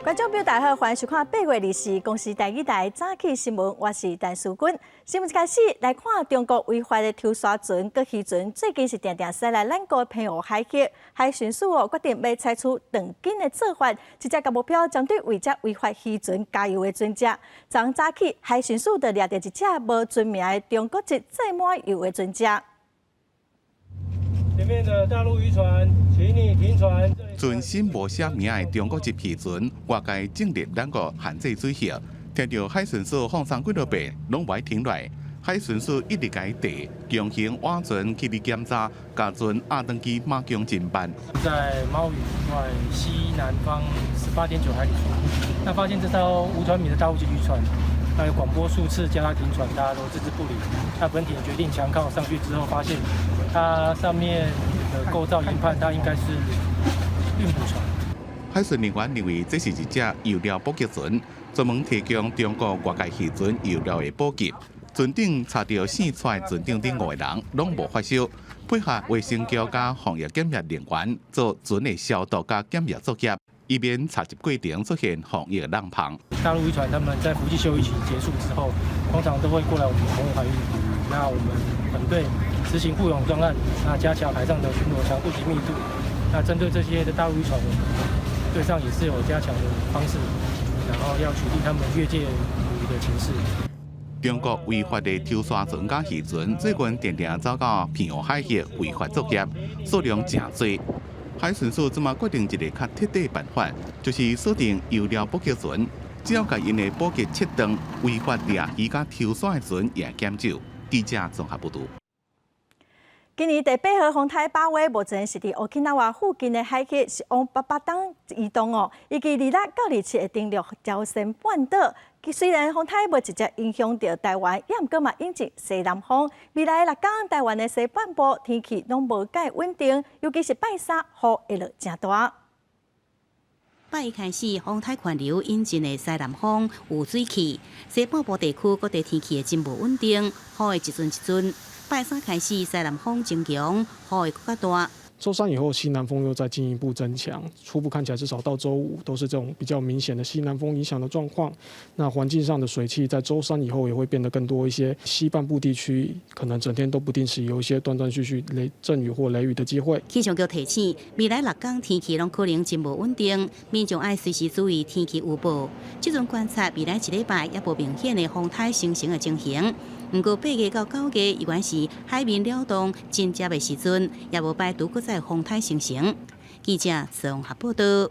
觀眾朋友大家好，歡迎收看8月24公視台語台早起新聞，我是陳淑君。新聞一開始來看中國違法的抽沙船、佮漁船，最近是定定駛來咱國澎湖海域，海巡署哦決定欲採取斷緊的做法，直接共目標針對違這違法漁船加油的船隻。昨早起海巡署就掠著一隻無船名的中國籍載滿油的船隻。前面的大陸漁船，請你停船。全新無寫名的中國籍漁船，外界進入咱國限制水域，聽著海巡署放鬆幾落遍，攏無愛停落來。海巡署一直共伊提，強行挖船去檢查，共船押轉去馬公偵辦。在貓嶼外西南方18.9海里處，那發現這艘無船名的大陸籍漁船，那有廣播數次叫他停船，大家都置之不理。那本艇決定強靠上去之後，發現它上面的構造研判，它應該是運補船。海巡人員認為這是一隻油料補給船，專門提供中國外界漁船油料的補給。船頂查著姓蔡船長等五個人，攏無發燒，配合衛生局佮防疫檢疫人員做船的消毒佮檢疫作業，以免查緝過程出現防疫漏縫。大陸漁船他們在伏季休漁期結束之後，通常都會過來我們澎湖海域捕魚。那我們本隊執行護養專案，那加強海上的巡邏強度及密度。那針對這些的大陸漁船，我們隊上也是有加強的方式，然後要取締他們越界捕魚的情勢。中國違法的抽沙船佮漁船，最近定定走到澎湖海域違法作業，數量誠濟。海巡署這馬決定一个較徹底辦法，就是鎖定油料補給船，只要共𪜶的補給切斷，違法掠魚佮抽沙的船也減少。記者綜合報導。今年第八號風颱巴威目前是佇 Okinawa 附近的海域，是往北北東移動哦。預計26到27會登陸朝鮮半島。雖然風颱無直接影響著台灣，也毋過嘛引進西南風。未來6天，台灣的西半部天氣攏無蓋穩定，尤其是拜三雨會落誠大。拜一開始，風颱環流引進的西南風有水汽，西半部地區各地天氣會真無穩定，雨會一陣一陣。拜三開始，西南風增強，雨會閣較大。週三以後，西南風又再進一步增強，初步看起來至少到週五都是這種比較明顯的西南風影響的狀況。那環境上的水汽在週三以後也會變得更多一些，西半部地區可能整天都不定時有一些斷斷續續雷陣雨或雷雨的機會。氣象局提醒，未來6天天氣攏可能真無穩定，民眾愛隨時注意天氣預報。這陣觀察未來一禮拜猶無明顯的風颱生成的情形。毋過8月到9月依然是海面擾動真濟的時陣，也無排除閣再風颱生成。記者綜合報道。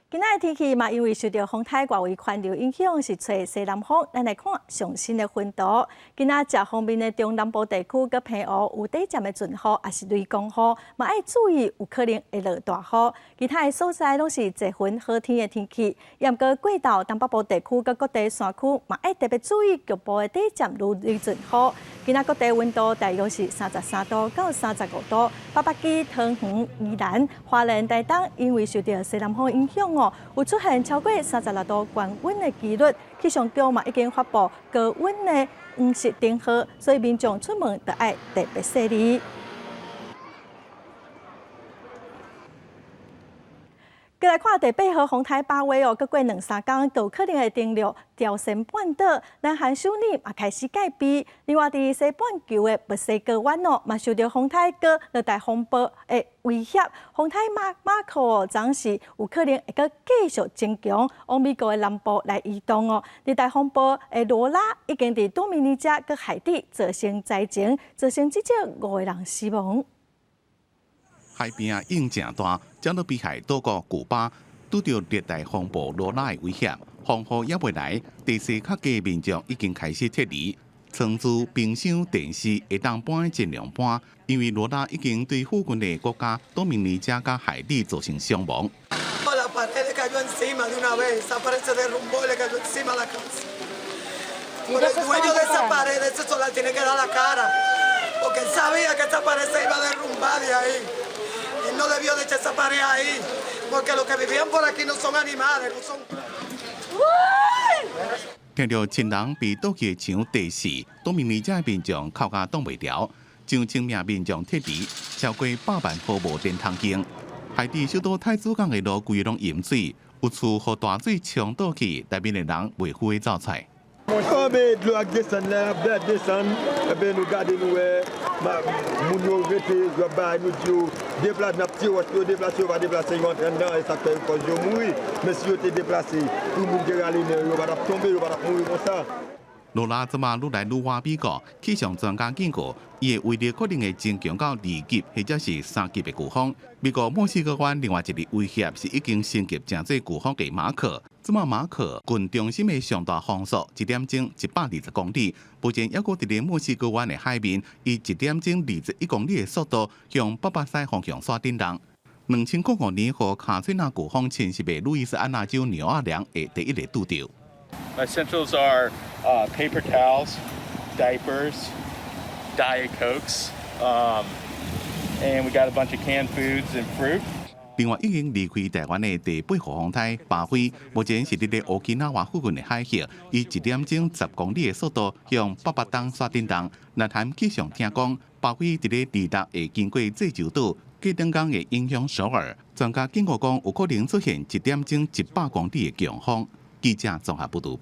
今仔的天氣嘛，因為受著風颱外圍環流影響，是吹西南風。咱來看上新的雲圖。今仔食鋒面的中南部地區佮澎湖有短暫的陣雨，抑是雷公雨，嘛愛注意有可能會落大雨。其他的所在攏是濟雲好天的天氣。也毋過過晝東北部地區佮各地山區嘛愛特別注意局部的短暫雷陣雨。今仔各地溫度大約是33度到35度。北北基、桃園、宜蘭、花蓮、台東，因為受著西南風影響哦，有出現超過36度高溫的紀錄，氣象局嘛已經發布高溫的黃色燈號，所以民眾出門著愛特別細膩。閣來看第八號風颱巴威哦，閣過兩三工就可能會登陸朝鮮半島，南韓首爾嘛開始戒備。另外，佇西半球的墨西哥灣哦，嘛受著風颱閣熱帶風暴的威脅。風颱馬馬可哦，昨時有可能會閣繼續增強，往美國的南部來移動哦。熱帶風暴的羅拉已經佇多米尼加閣海地造成災情，造成至少五個人死亡。海邊啊，湧誠大，加勒比海島國古巴拄著熱帶風暴羅拉的威脅，風雨猶未來，地勢較低民眾已經開始撤離，倉儲、冰箱、電視會當搬的盡量搬，因為羅拉已經對附近的國家多米尼加佮海地造成傷亡。 La pared le cayó encima de una vez, esa pared se derrumbó y le cayó encima la casa. Por el dueño de esa pared, ese solar tiene que dar la cara, porque él sabía que esa pared se iba a derrumbar de ahí. Él no debió de echar esa pared ahí, porque los que vivían por aquí no son animales, no son. 聽著親人被倒去的牆地死，多米尼加的民眾哭甲擋袂牢，上千名民眾撤離，超過百萬戶無電通用。海地首都太子港的路規個攏淹水，有厝予大水沖倒去，內面的人袂赴走出來。 Anben dlo ap desann la, ap desann, anben nou gade nou wè, moun yo rete, yo bay nou di yo, deplase, n ap tire wòch yo deplase, yo pa deplase, yo antre anndan, e sa fè kòz yo mouri. Men si yo te deplase, tout moun te rale men, yo pa t ap tonbe, yo pa t ap mouri konsa. 羅拉這馬愈來愈倚美國，氣象專家警告，伊的威力可能會增強到二級或者是三級的颶風。美國墨西哥灣另外一个威脅是已經升級成做颶風的馬可。這馬馬可近中心的上大風速一點鐘120公里，目前猶閣佇咧墨西哥灣的海面，以一點鐘21公里的速度向巴巴西方向煞振動。2005年予卡翠娜颶風侵襲的路易斯安那州紐奧良會第一个拄著。 Essentials are paper towels, diapers, Diet Cokes, and we got a bunch of canned foods and fruit. 另外，已經離開台灣的第八號風颱巴菲，目前是佇咧烏基納瓦附近的海域，以一點鐘10公里的速度向北北東煞振動。南韓氣象廳講，巴菲佇咧禮六會經過濟州島，過兩工會影響首爾。專家警告講，有可能出現一點鐘100公里的強風。記者綜合報導。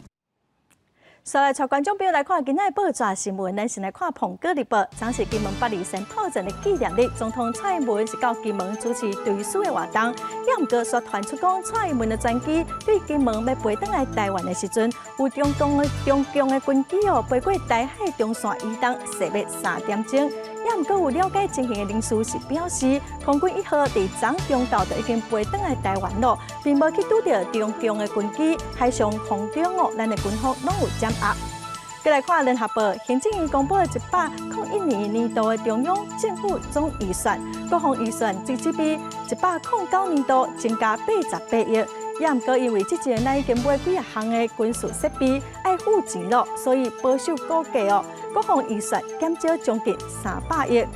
再來帶觀眾朋友來看今仔的報紙新聞，咱先來看《蘋果日報》。昨是金門八二三炮戰的紀念日，總統蔡英文是到金門主持追思的活動。也毋過煞傳出講，蔡英文的專機對金門欲飛轉來台灣的時陣，有中共的軍機哦飛過台海中線以東，踅欲3點鐘。也毋過有了解情形的人士是表示，空軍一號佇昨中晝就已經飛轉來台灣咯，並無去拄著中共的軍機，海上空中哦，咱的軍方攏有掌握。閣來看聯合報，行政院公布101年年度的中央政府總預算，國防預算直接比109年度增加88億。也毋過因為這陣咱已經買幾仔項的軍事設備，愛付錢咯，所以保守估計哦，國防預算減少將近300億。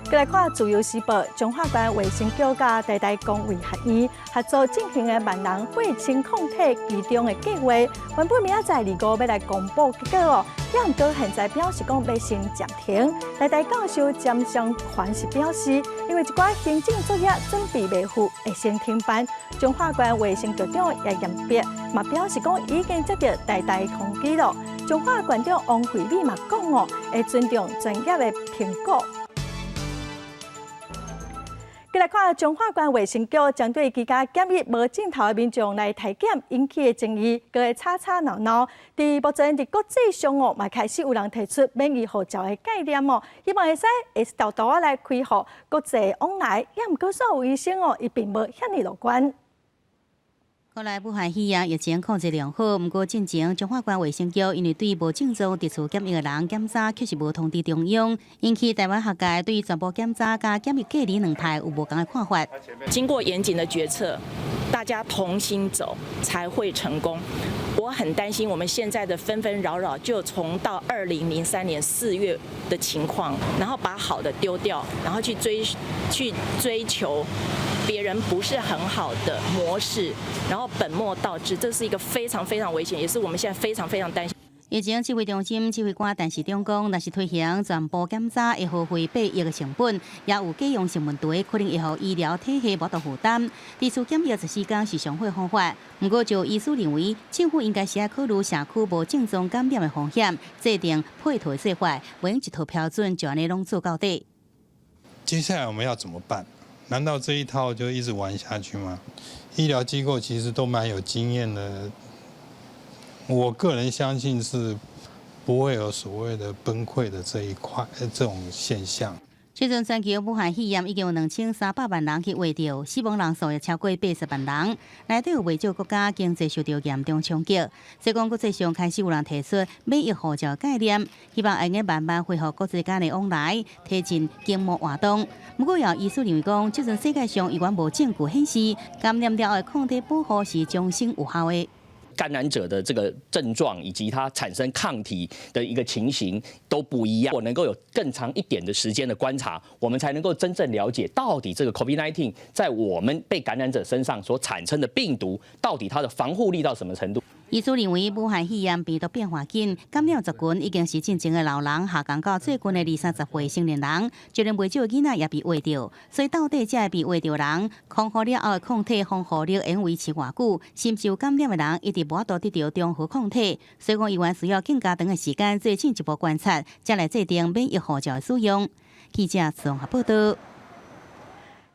閣來看《自由時報》，彰化縣衛生局佮台大公衛學院合作進行的萬人血清抗體追蹤的計劃，原本明仔載25欲來公布結果哦，也毋過現在表示講欲先暫停。台大教授詹湘權是表示，因為一寡行政作業準備未赴，會先停辦。彰化縣衛生局長葉彦伯嘛表示講，已經接到台大通知咯。彰化縣長王惠美嘛講哦，會尊重專業的評估。閣來看彰化縣衛生局針對居家檢疫無症頭的民眾來篩檢引起的爭議，閣會吵吵鬧鬧。佇目前佇國際上哦，嘛開始有人提出免疫護照的概念哦，希望會使會沓沓仔來開放國際往來。也毋過煞有醫生哦，伊並無遐爾樂觀。國內武漢肺炎疫情控制良好，毋過進前彰化縣衛生局因為對無症狀佇厝檢疫的人檢查，確實無通知中央，引起台灣學界對全部檢查佮檢疫隔離兩派有無仝的看法。經過嚴謹的決策，大家同心走才會成功。我很擔心我們現在的紛紛擾擾，就重到2003年4月的情況，然後把好的丟掉，然後去追求別人不是很好的模式，然後本末倒置，這是一個非常非常危險，也是我們現在非常非常擔心。疫情指揮中心指揮官陳時中講，若是推行全部檢查，會耗費8億的成本，也有假陽性問題，可能會予醫療體系無法度負擔。佇厝檢疫14天是上好的方法。毋過就醫師認為，政府應該是愛考慮社區無症狀感染的風險，制定配套的做法，袂用一套標準就按呢攏做到底。接下來我們要怎麼辦？難道這一套就一直玩下去嗎？醫療機構其實都蠻有經驗的，我個人相信是不會有所謂的崩潰的這一塊這種現象。這陣全球武漢肺炎已經有2300萬人去罹著，死亡人數也超過80萬人。內底有袂少國家經濟受著嚴重衝擊，所以講國際上開始有人提出免疫護照概念，希望會用慢慢恢復國際間的往來，推進經貿活動。不過，有醫師認為講，這陣世界上猶原無證據顯示感染了後的抗體保護是終身有效的。感染者的這個症狀以及他產生抗體的一個情形都不一樣。我能夠有更長一點的時間的觀察，我們才能夠真正了解到底這個 COVID-19 在我們被感染者身上所產生的病毒，到底它的防護力到什麼程度。醫師認為，武漢肺炎病毒變化緊，感染族群已經是進前的老人下降到最近的二三十歲成年人，就連袂少囡仔也被畫著。所以到底這被畫著人，康復了後的抗體防護力會維持偌久？甚至有感染的人一直無法度得著中和抗體。所以講，醫院需要更加長的時間做進一步觀察，才來制定免疫護照的使用。記者綜合報道。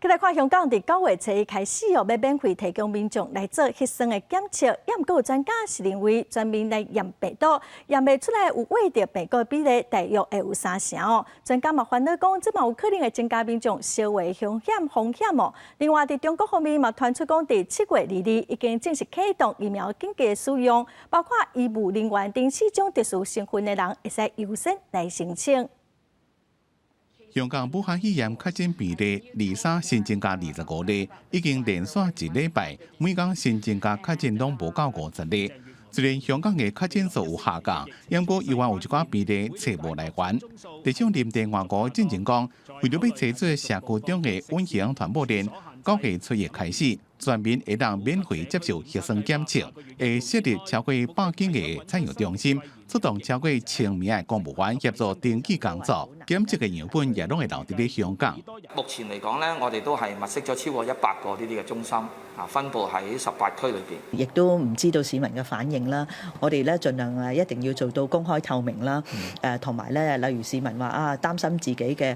繼來看香港，佇9月初一開始哦，欲免費提供民眾來做核酸的檢測。也毋過有專家是認為，全民來驗病毒，驗袂出來有秽著病毒的比例大約會有三成哦。專家嘛煩惱講，這嘛有可能會增加民眾相話風險風險哦。另外，佇中國方面嘛傳出講，佇7月22日已經正式啟動疫苗緊急使用，包括醫務人員等四種特殊身份的人，會使優先來申請。香港武漢肺炎確診病例二三新增加25例，已經連續一禮拜每工新增加確診攏無夠50例。雖然香港的確診數有下降，不過猶原有一寡病例揣無來源。特首林鄭月娥進前講，為著欲揣出社區中的隱形傳播鏈，9月初一開始，全民會當免費接受核酸檢測，會設立超過100間的採樣中心，出動超過1000名的公務員協助登記工作，檢測的樣本也攏會留佇咧香港。目前嚟講咧，我哋都係物色咗超過100個呢啲嘅中心，啊，分佈喺18區裏邊。亦都唔知道市民嘅反應啦。我哋咧盡量一定要做到公開透明啦。同埋咧，例如市民話啊，擔心自己嘅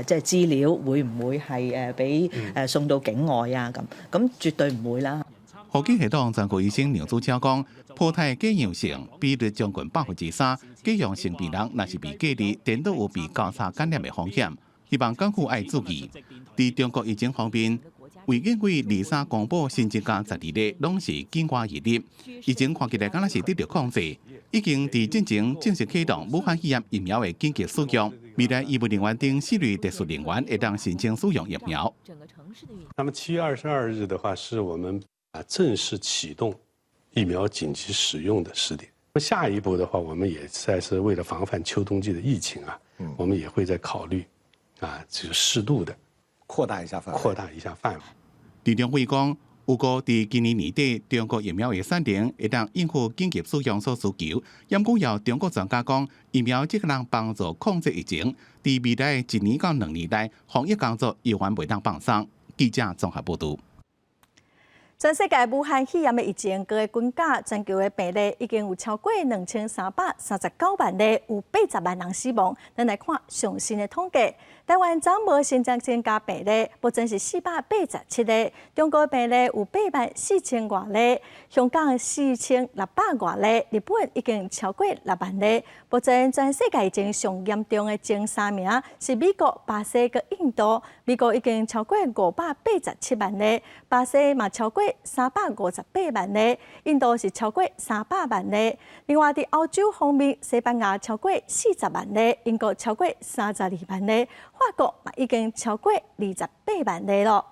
即係資料會唔會係俾送到境外啊咁，咁絕對唔會啦。呼吸系統專科醫生梁子超講，普泰假陽性比率將近3%，假陽性病人若是被隔離，顛倒有被交叉感染的風險。希望港府愛注意。佇中國疫情方面，衛健委二三公布新增加12例，攏是境外移入。疫情看起來敢若是得著控制，已經佇進前正式啟動武漢肺炎疫苗的緊急使用。未來醫務人員等四類特殊人員會當申請使用疫苗。那麼7月22日的話，是我們正式啟動疫苗緊急使用的時點。那下一步的話，我們也在是為了防範秋冬季的疫情啊，我們也會再考慮就適度的擴大一下範圍，擴大一下範圍。李中輝講，如果佇今年年底，中國疫苗的產能會當應付緊急使用所需求，毋過有中國專家講，疫苗只能幫助控制疫情，佇未來1年到2年內，防疫工作猶原袂當放鬆。記者綜合報導。全世界武漢肺炎的疫情閣會滾價，全球的病例已經有超過2339萬例，有80萬人死亡。咱來看上新的統計，台灣昨無新增增加病例，目前是487例。中國病例有8萬4千外例，香港4600外例，日本已經超過6萬例。目前全世界疫情上嚴重的前三名是美國、巴西佮印度。美國已經超過587萬例，巴西嘛超過358萬例，印度是超過300萬例。另外，佇歐洲方面，西班牙超過40萬例，英國超過32萬例，法國嘛已經超過28萬例囉。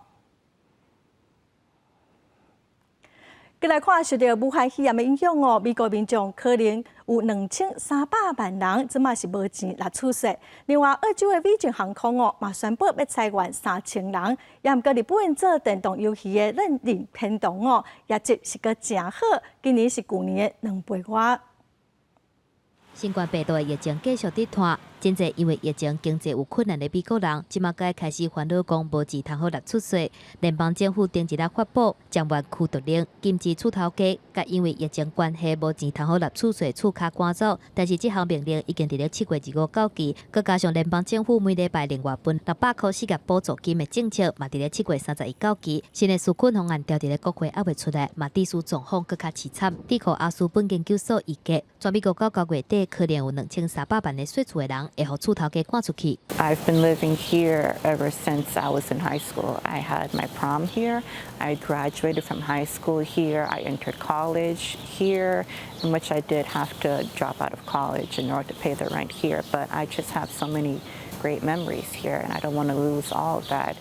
閣來看受著武漢肺炎的影響哦，美國民眾可能有2300萬人，這馬是無錢來儲稅。另外，澳洲的美進航空哦，嘛宣布欲裁員3000人。也毋過日本做電動遊戲的任天堂哦，業績是閣誠好，今年是舊年的2倍外。新冠病毒的疫情繼續佇拖，真濟因為疫情經濟有困難的美國人，這馬閣開始煩惱講無錢通好納出稅。聯邦政府頂一日發布暫緩驅逐令，禁止厝頭家，共因為疫情關係無錢通好納厝稅厝跤趕走。但是這項命令已經佇咧7月25到期，閣加上聯邦政府每禮拜另外分600箍失業補助金的政策，嘛佇咧7月31到期。新的紓困方案調佇咧國會猶未出來，嘛致使狀況閣較淒慘。智庫阿斯本研究所預計，全美國到9月底可能有2300萬的稅厝的人會予厝頭家趕出去。 I've been living here ever since I was in high school. I had my prom here. I graduated from high school here. I entered college here, in which I did have to drop out of college in order to pay the rent here. But I just have so many great memories here, and I don't want to lose all of that.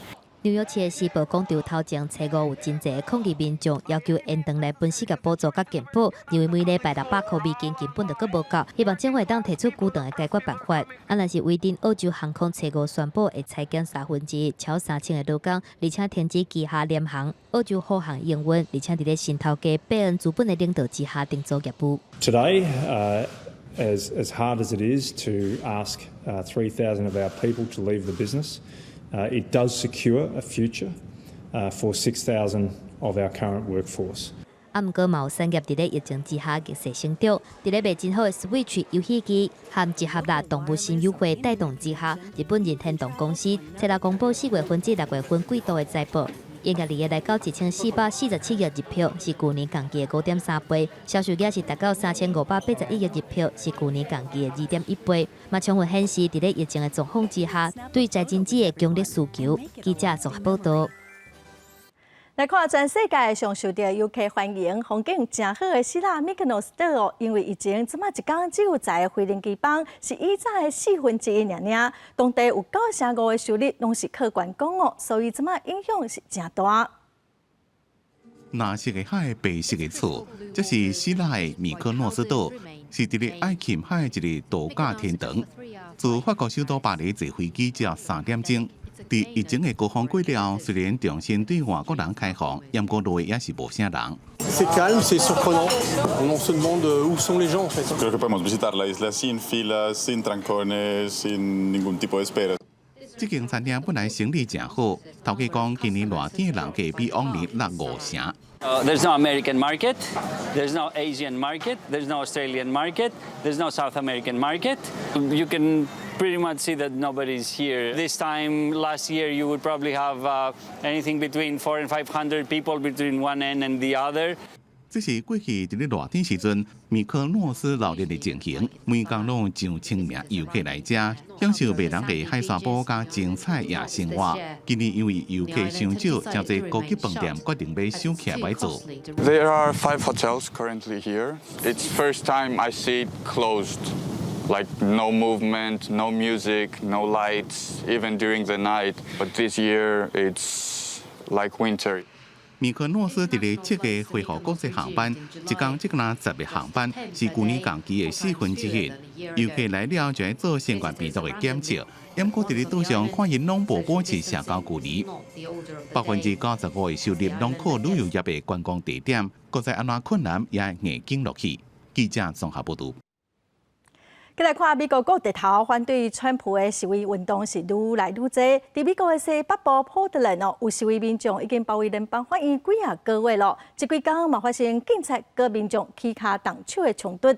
二紐約市的時報廣場頭前初五有真濟抗議民眾要求延長來分四個補助佮健保，認為每禮拜600箍美金根本就閣無夠，希望政府會當提出具體的解決辦法。啊，若是維珍澳洲航空初五宣布會裁減1/3，超3000个勞工，而且停止旗下廉航。澳洲虎航營運，而且佇咧新頭家貝恩資本的領導之下定做業務。 Today, as hard as it is to ask 3,000 of our people to leave the business, it does secure a future for 6,000 of our current workforce. 啊，毋過嘛有產業佇咧疫情之下逆勢成長，佇咧賣真好的 Switch 遊戲機和一盒啦動物森友會帶動之下，日本任天堂公司初六公布4月份至6月份季度的財報，營業利益來到1447億日幣，是舊年同期的5.3倍；銷售額是達到3581億日幣，是舊年同期的2.1倍。嘛充分顯示佇咧疫情的狀況之下，對財政資的強烈需求。記者綜合報道。來看全世界上受著遊客歡迎、風景誠好的希臘米克諾斯島哦，因為疫情，這馬一工只有十个飛行機班，是以早的1/4爾爾。當地有95%的收入攏是靠觀光哦，所以這馬影響是誠大。藍色的海，白色的厝，這是希臘的米克諾斯島，是佇咧愛琴海一个度假天堂。自法國首都巴黎坐飛機只要3點鐘。佇疫情的高峰過了，雖然重新對外國人開放，毋過路也是無啥人。 C'est calme, c'est surprenant. On se demande où sont les gens en fait. Creo que podemos visitar la isla sin filas, sin trancones, sin ningún tipo de espera. 這間餐廳本來生意誠好，頭家講今年熱天的人客比往年落5成。 There's no American market, there's no Asian market, there's no Australian market, there's no South American market. You can pretty much see that nobody's here. This time last year, you would probably have anything between four and 500 people between one end and the other. 這是過去佇咧熱天時陣，米克諾斯鬧熱的情形，每工攏有上千名遊客來遮，享受迷人的海沙埔佮精彩夜生活。今年因為遊客傷少，誠濟高級飯店決定欲收起來䆀做。 There are five hotels currently here. It's first time I see it closed, like no movement, no music, no lights, even during the night. But this year it's like winter. 米克諾斯佇咧七个恢復國際航班，一工只干焦10个航班，是舊年同期的1/4。遊客來了就愛做新冠病毒的檢測，毋過佇咧島上看𪜶攏無保持社交距離。95%的收入攏靠旅遊業的觀光地點，閣再按怎困難也會硬撐落去。記者綜合報導。繼來看美國各地頭反對川普的示威運動是愈來愈濟。佇美國的西北部波特蘭哦，有示威民眾已經包圍聯邦法院幾仔個月咯。這幾工嘛發生警察佮民眾起跤動手的衝突。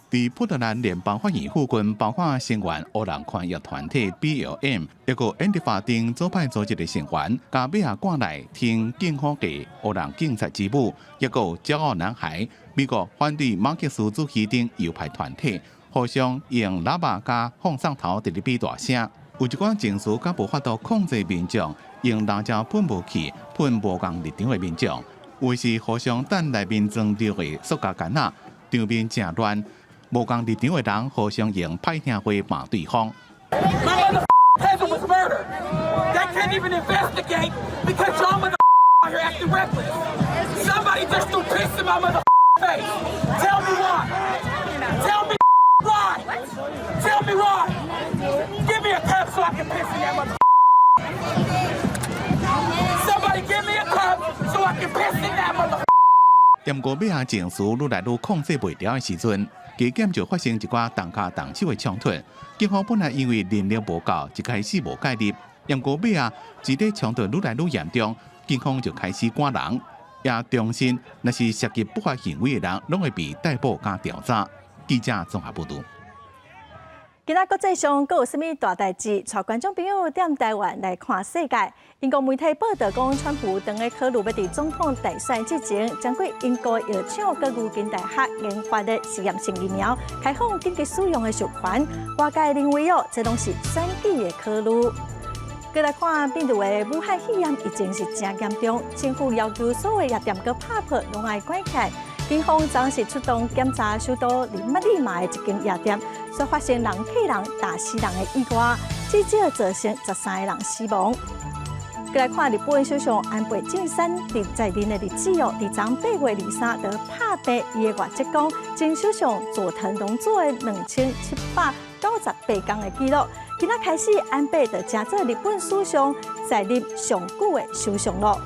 佇波特蘭聯邦法院附近，包括聲援黑人權益團體 BLM，抑閣安提法等左派組織的成員，共馬仔掛來挺警方的黑人警察之母，抑閣驕傲男孩，美國反對馬克思主義等右派團體，互相用喇叭佮放送頭佇咧比大聲，有一寡情緒較無法度控制民眾，用辣椒噴霧器噴無仝立場的民眾，有時互相彈內面裝著的塑膠桿仔，場面誠亂。無仝立場的人互相用歹聽話罵對方。 was murdered. They can't even investigate because y'all mother out here acting reckless. Somebody just threw piss in my mother face. Tell me why. Tell me why. Tell me why. Give me a cup so I can piss in that mother. Somebody give me a cup so I can piss in that mother. 毋過尾仔情緒愈來愈控制袂牢的時陣，加減就發生一寡動跤動手的衝突。警方本來因為人力無夠，一開始無介入，毋過尾仔，這個衝突愈來愈嚴重，警方就開始趕人，也重申，若是涉及不法行為的人，攏會被逮捕佮調查。記者綜合報導。今仔國際上閣有啥物大代誌？帶觀眾朋友踮台灣來看世界。英國媒體報導講，川普當咧考慮欲佇總統大選之前，針對英國藥廠佮牛津大學研發的實驗性疫苗開放緊急使用的授權。外界認為哦，這攏是選舉的考慮。閣來看，印度的武漢肺炎疫情是誠嚴重，政府要求所有夜店佮 pub 攏愛關起來。警方昨是出動檢查首都利馬利馬的一間夜店，煞發生人客人打死人的意外，至少造成13個人死亡。閣來看日本首相安倍晉三佇在任的日子哦，佇昨8月23就拍拚伊的外戚公前首相佐藤榮作的2798天的紀錄。今仔開始，安倍就成做日本史上在任上久的首相囉。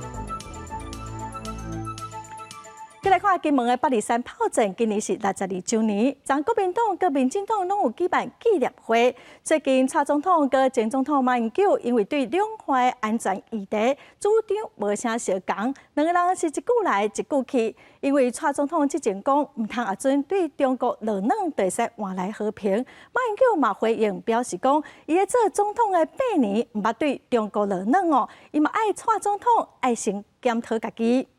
閣來看金門的八二三炮戰，今年是62週年。昨國民黨佮民進黨攏有舉辦紀念會。最近，蔡總統佮前總統馬英九因為對兩岸的安全議題主張無啥相仝，兩个人是一句來一句去。因為蔡總統之前講，毋通阿準對中國落軟，就會使換來和平。馬英九嘛回應表示講，伊咧做總統的8年，毋捌對中國落軟哦，伊嘛愛蔡總統愛先檢討家己。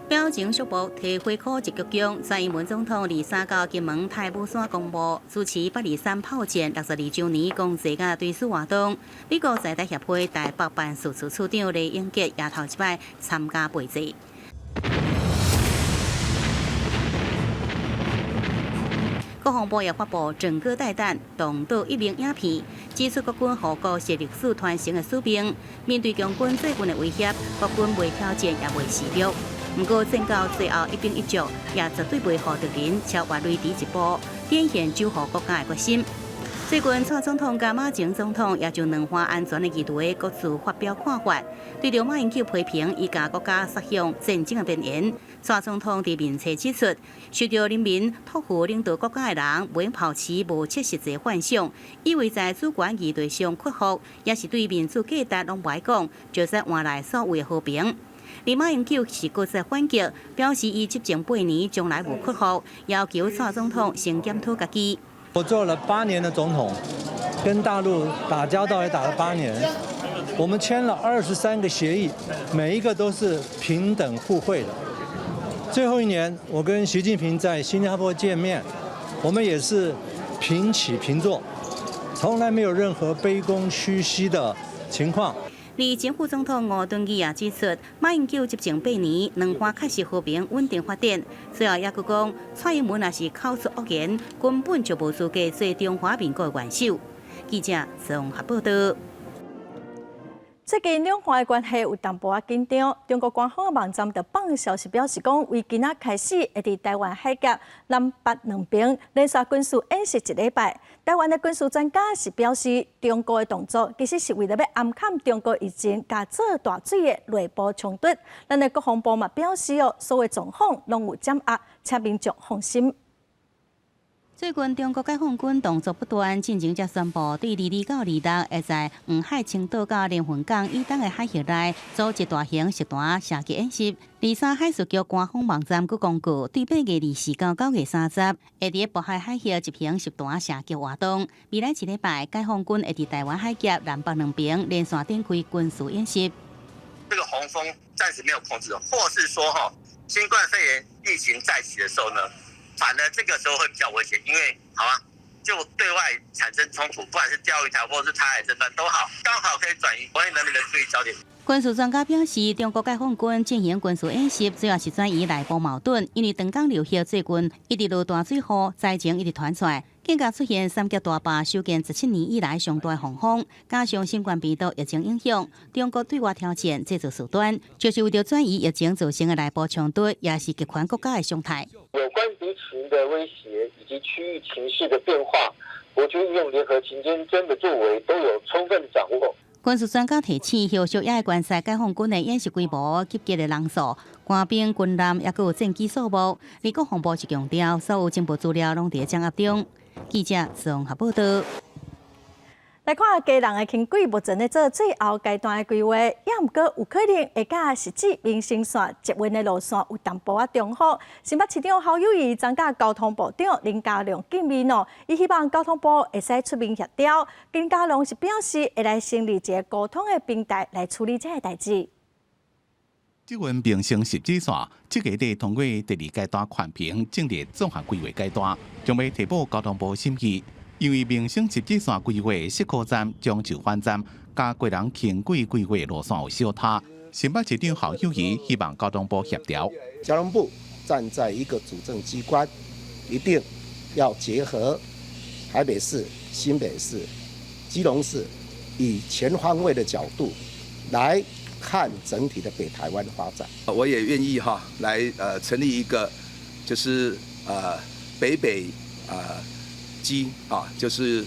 表情肅穆，提火箍一鞠躬。蔡英文總統23到金門太武山公墓主持八二三炮戰62週年公祭佮追思活動。美國在台協會台北辦事處處長李英傑也頭一擺參加陪祭。國防部也發布整個帶彈動導一名影片，指出國軍護國是歷史傳承的使命。面對共軍最近的威脅，國軍袂挑戰也袂示弱。毋過戰到最後一兵一卒，也絕對袂予敵人超越雷池一步，展現守護國家的決心。最近，蔡總統佮馬前總統也就兩岸安全的議題各自發表看法，對著馬英九批評，伊共國家殺向戰爭的邊緣。蔡總統佇面冊指出，受著人民託付領導國家的人，袂抱持無切實際幻想，以為在主權議題上屈服，也是對民主價值攏無愛講，就使換來所謂的和平。而馬英九是閣再反擊，表示伊執政8年從來無屈服，要求蔡總統先檢討家己。我做了8年的總統，跟大陸打交道也打了八年，我們簽了23個協議，每一個都是平等互惠的。最後一年，我跟習近平在新加坡見面，我們也是平起平坐，從來沒有任何卑躬屈膝的情況。而前副總統吳敦義也指出，馬英九執政八年，兩岸確實和平穩定發展。最後也閣講，蔡英文若是口出惡言，根本就無資格做中華民國的元首。記者綜合報導。最近兩岸的關係有淡薄仔緊張，中國官方網站就放消息表示講，為今仔開始會佇臺灣海峽南北兩邊連續軍事演習一禮拜。臺灣的軍事專家是表示，中國的動作其實是為了欲掩蓋中國疫情佮做大水的內部衝突。咱的國防部嘛表示哦，所有狀況攏有掌握，請民眾放心。最近中國解放軍動作不斷，進前才宣布對22到26會在黃海青島佮連雲港以東的海域內組織大型實彈射擊演習。23海事局官方網站閣公告，對8月24到9月30，會佇渤海海域執行實彈射擊活動。未來一禮拜，解放軍會佇臺灣海峽南北兩邊連續展開軍事演習。這個洪峰暫時沒有控制，或是說哈新冠肺炎疫情再起的時候呢？反而這個時候會比較危險，因為好啊，就對外產生衝突，不管是釣魚台或是台海爭端都好，剛好可以轉移國內人民的注意焦點。軍事專家表示，中國解放軍進行軍事演習，主要是轉移內部矛盾，因為長江流域最近一直落大水雨，災情一直傳出來，更加出現三峽大壩修建17年以來上大的洪峰，加上新冠病毒疫情影響，中國對外挑戰製造事端，就是為著轉移疫情造成的內部衝突，也是極權國家的常態。有關敵情的威脅以及區域情勢的變化，國軍運用聯合勤監偵的作為都有充分的掌握。軍事專家提醒，後續也會觀察解放軍的演習規模、集結的人數、官兵、軍艦，抑閣有戰機數目。而國防部是強調，所有情報資料攏佇掌握中。記者綜合報導。來看基隆的輕軌目前咧做最後階段的規劃，也毋過有可能會佮實際民生線捷運的路線有淡薄仔重複。新北市長侯友宜昨佮交通部長林佳龍見面哦，伊希望交通部會使出面協調。林佳龍是表示會來成立一個溝通的平台來處理這个代誌。捷運民生十字線，這个月通過第二階段環評，進入綜合規劃階段，將欲提報交通部審議。因為民生十字線規劃石鼓站、樟樹灣站，佮基隆輕軌規劃路線有相差，新北市長侯友宜希望交通部協調。交通部站在一個主政機關，一定要結合台北市、新北市、基隆市，以全方位的角度來看整體的北台灣發展。我也願意哈來成立一個，就是北北基啊，就是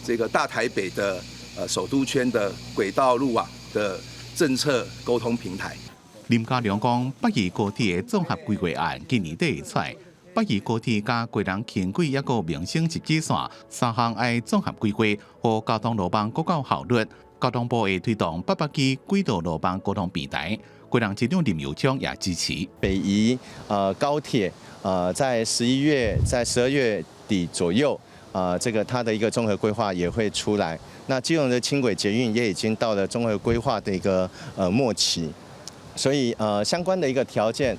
這個大台北的首都圈的軌道路網的政策溝通平台。林佳龍講，北宜高鐵的綜合規劃案今年底會出來，北宜高鐵佮基隆輕軌抑閣民生十字線三項愛綜合規劃，予交通路網閣較有效率。交通部會推動八百基軌道路網溝通平台，基隆市長林右昌也支持。北宜高鐵在11月，在12月底左右，這個它的一個綜合規劃也會出來。那基隆的輕軌捷運也已經到了綜合規劃的一個末期，所以相關的一個條件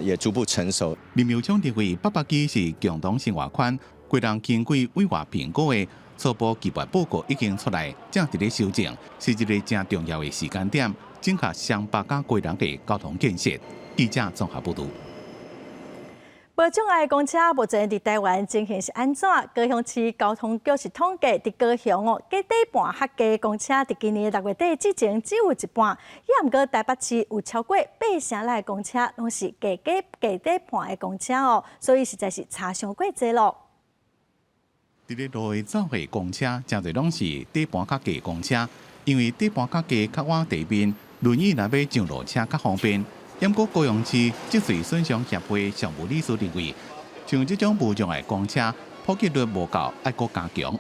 也逐步成熟。林右昌認為八百基是共同生活圈，基隆輕軌規劃評估的初步計劃報告已經出來，正佇咧修正，是一個誠重要的時間點，整合雙北佮基隆的交通建設。記者綜合報導。無障礙公車目前佇台灣情形是按怎？高雄市交通局是統計，佇高雄哦，加底盤較低公車，佇今年6月底之前只有一半。也毋過台北市有超過8成的公車，攏是加底盤的公車哦，所以實在是差傷過濟咯。佇咧路的走的公車，誠濟攏是底盤較低公車，因為底盤較低較倚地面，輪椅若欲上落車較方便。毋過高雄市脊髓損傷協會常務理事認為，像這種無障礙公車普及率無夠，愛閣加強。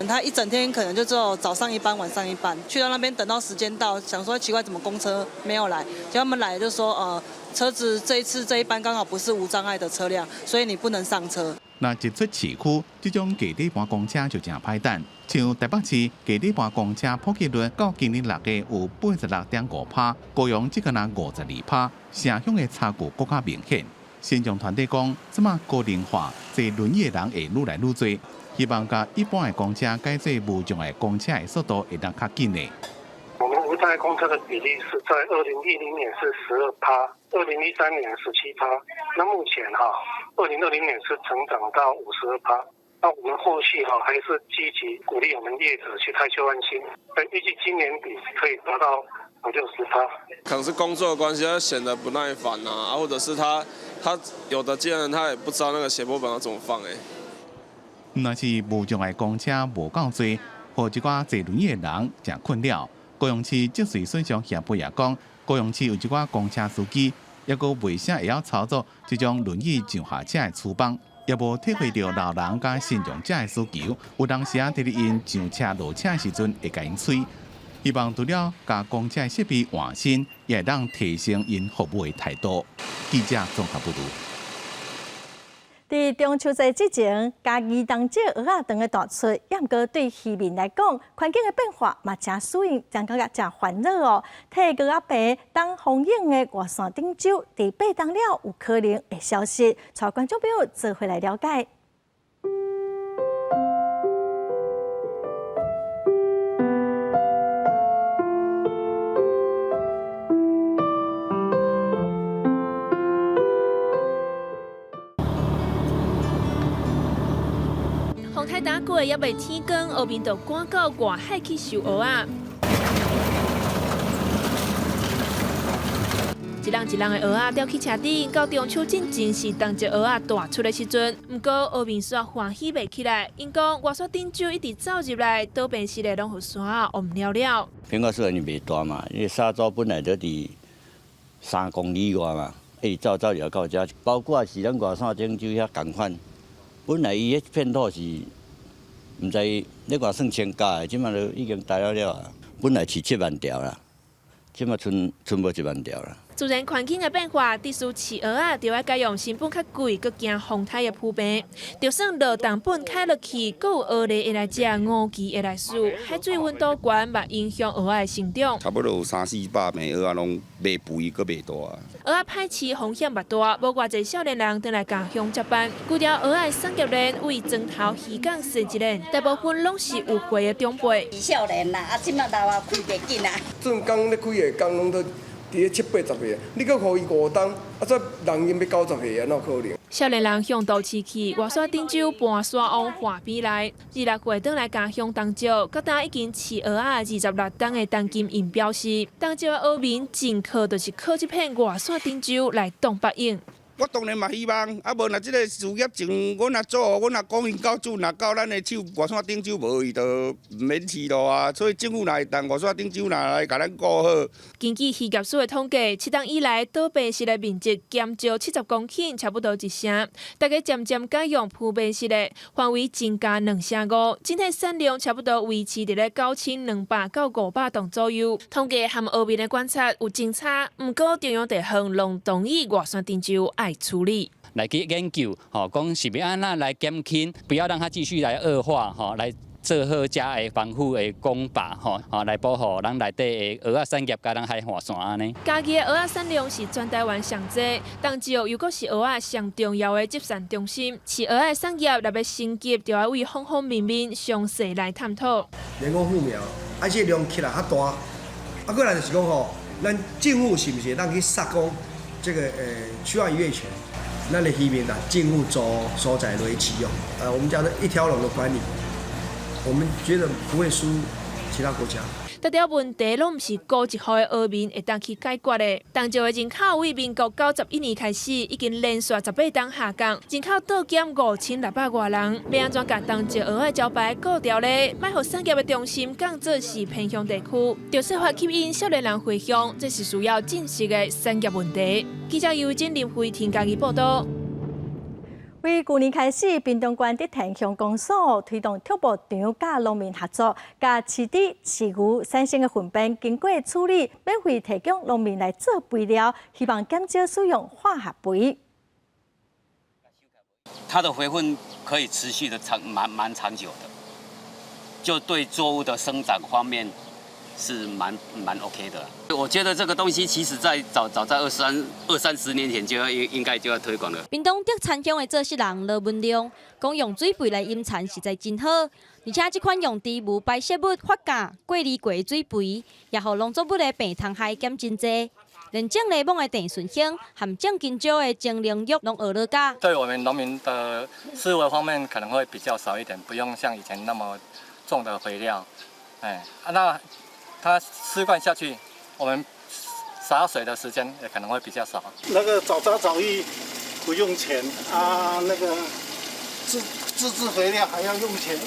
他一整天可能就只有早上一班，晚上一班，去到那邊等到時間到，想說奇怪，怎麼公車沒有來？結果他們來就說，車子這一次這一班剛好不是無障礙的車輛，所以你不能上車。若一出市區，這種加底盤公車就誠歹等。像台北市加底盤公車普及率到今年6月有86.5%，高雄只敢若52%，城鄉的差距閣較明顯。身障團體講，這馬高齡化坐輪椅的人會愈來愈濟，希望共一般的公車改做無障礙公車的速度會當較緊的。我們無障礙公車的比例是在2010年是12%，2013年17%，那目前哈，2020年是成長到52%。那我們後續哈還是積極鼓勵我們業者去汰舊換新，預計今年底可以達到60%。可能是工作的關係，他顯得不耐煩啊，或者是他有的家人他也不知道那個斜坡板要怎麼放誒。若是無障礙公車無夠濟，予一寡坐輪椅的人誠困擾。高雄市脊髓損傷協會也講，高雄市有一寡公車司機，猶閣袂啥會曉操作這種輪椅上下車的廚房，也無體會著老人佮身障者的需求，有當時啊，佇咧𪜶上車落車時陣會共𪜶催。希望除了共公車設備換新，也會當提升𪜶服務的態度。記者綜合報導。佇中秋節之前，共兒童節蚵仔場的大出，也毋過對漁民來講，環境的變化嘛誠使𪜶，誠感覺誠煩惱哦。替蚵仔棚擋風湧的外山頂洲，佇八冬了有可能會消失。帶觀眾朋友做伙來了解。風颱打過，猶未天光，漁民就趕到外海去收蚵仔。一籠一籠的蚵仔吊去車頂，到中秋進前是冬季蚵仔大出的時陣。毋過漁民煞歡喜袂起來，𪜶講外山頂洲一直走入來，島邊時咧攏予沙淹了了。變化雖然袂大嘛，因為沙洲本來就佇3公里外嘛，一直走走入到遮，包括是咱外山頂洲遐仝款，本來伊彼片土是毋知咧外算千甲的，這馬都已經大了了啊。本來是7萬條啦，這馬賰賰無1萬條啦。自然環境的變化，致使飼蚵仔著愛改用成本較貴、閣驚風颱的浮棚。就算落重本開落去，閣有蚵蠣會來食，烏蛆會來蛀，海水溫度懸嘛影響蚵仔的成長。差不多有三四百枚蚵仔攏袂肥，閣袂大。蚵仔歹飼風險嘛大，無偌濟少年人轉來家鄉接班。規條蚵仔產業鏈為庄頭漁港設一鏈，大部分攏是有歲的長輩。少年啦，啊，這馬老啊，開袂緊啊。陣工咧開的工攏都。佇咧七八十歲，你閣予伊5冬，啊，這人已經欲90歲啊，哪有可能？少年人向都市去，外山頂洲搬沙往岸邊來，26歲轉來家鄉東石，到今已經飼蚵仔26冬的陳金英表示，東石的蚵民真靠就是靠這片外山頂洲來擋北湧。我當然嘛希望，啊無若這个事業前，阮若做，阮若講因到主，若到咱的手外山頂洲無，伊就毋免飼咯啊。所以政府若會當外山頂洲若來共咱顧好。根據漁業署的統計，7冬以來，倒閉式的面積減少70公頃，差不多一成。大家漸漸改用鋪爿式的，範圍增加2成5，整體產量差不多維持佇咧9200到500噸左右。統計和蚵民的觀察有真差，毋過中央地方攏同意外山頂洲愛處理。來去研究，吼，講是欲按怎來減輕，不要讓它繼續來惡化，吼，來做好遮的防護的工法，吼，吼，來保護咱內底的蚵仔產業佮咱海岸線按呢。嘉義的蚵仔產量是全台灣上濟，東石又閣是蚵仔上重要的集散中心。飼蚵仔產業若欲升級，就愛為方方面面詳細來探討。人工護苗，啊，這量起來較大，啊，過來就是講吼，咱政府是毋是會當去殺講這個區外漁業權，咱的漁民啊，政府租所在來飼用，我們叫做一條龍的管理，我們覺得不會輸其他國家。這條問題攏毋是孤一戶的蚵民會當去解決的。東石的人口為民國91年開始，已經連續18冬下降，人口倒減5600外人。欲按怎共東石蚵仔招牌顧牢咧？莫予產業的中心降做是偏鄉地區，著設法吸引少年人回鄉，這是需要正視的產業問題。記者尤真林慧婷嘉義報導。為舊年開始，屏東縣德田鄉公所推動畜牧場佮農民合作，共飼豬、飼牛產生的糞便經過處理，免費提供農民來做肥料，希望減少使用化學肥。它的肥分可以持續的長，蠻長久的，就對作物的生長方面是蠻 OK 的。我覺得這個東西其實在早早在二三十年前就要應該就要推廣了。屏東德田鄉的做穡人羅文亮講用水肥來淹田實在真好，而且這款用豬牛排泄物發酵過濾過的水肥，也予農作物的病蟲害減真濟。連種檸檬的鄭順興和種香蕉的曾玲玉攏學了教。對我們農民的思維方面可能會比較少一點，不用像以前那麼重的肥料。哎，那它施灌下去，我們灑水的時間也可能會比較少。那個沼渣沼液不用錢啊，那個自製肥料還要用錢，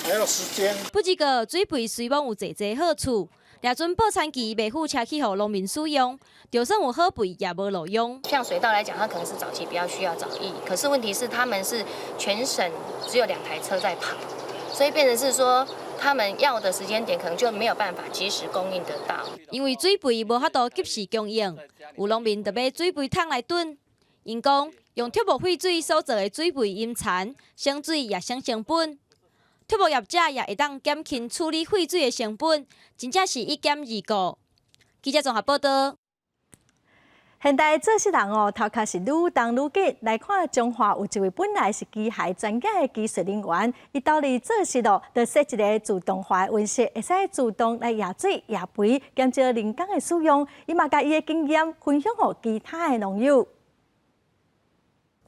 還要時間。不過個水肥雖罔有濟濟好處，掠準報餐期袂付車去予農民使用，就算有好肥也無路用。像水稻來講，它可能是早期比較需要沼液，可是問題是他們是全省只有2台車在跑，所以變成是說。他們要的時間點可能就沒有辦法及時供應得到。因為水肥無法度及時供應，有農民就買水肥桶來囤。𪜶講用畜牧廢水所做的水肥淹田，省水也省成本。畜牧業者也會當減輕處理廢水的成本，真正是一兼二顧。記者綜合報導。現代做穡人哦，頭殼是愈動愈緊。來看彰化有一位本來是機械專業的技術人員，伊投入做穡咯，就設一个自動化的溫室，會使自動來壓水、壓肥，減少人工的使用。伊嘛共伊的經驗分享予其他的農友。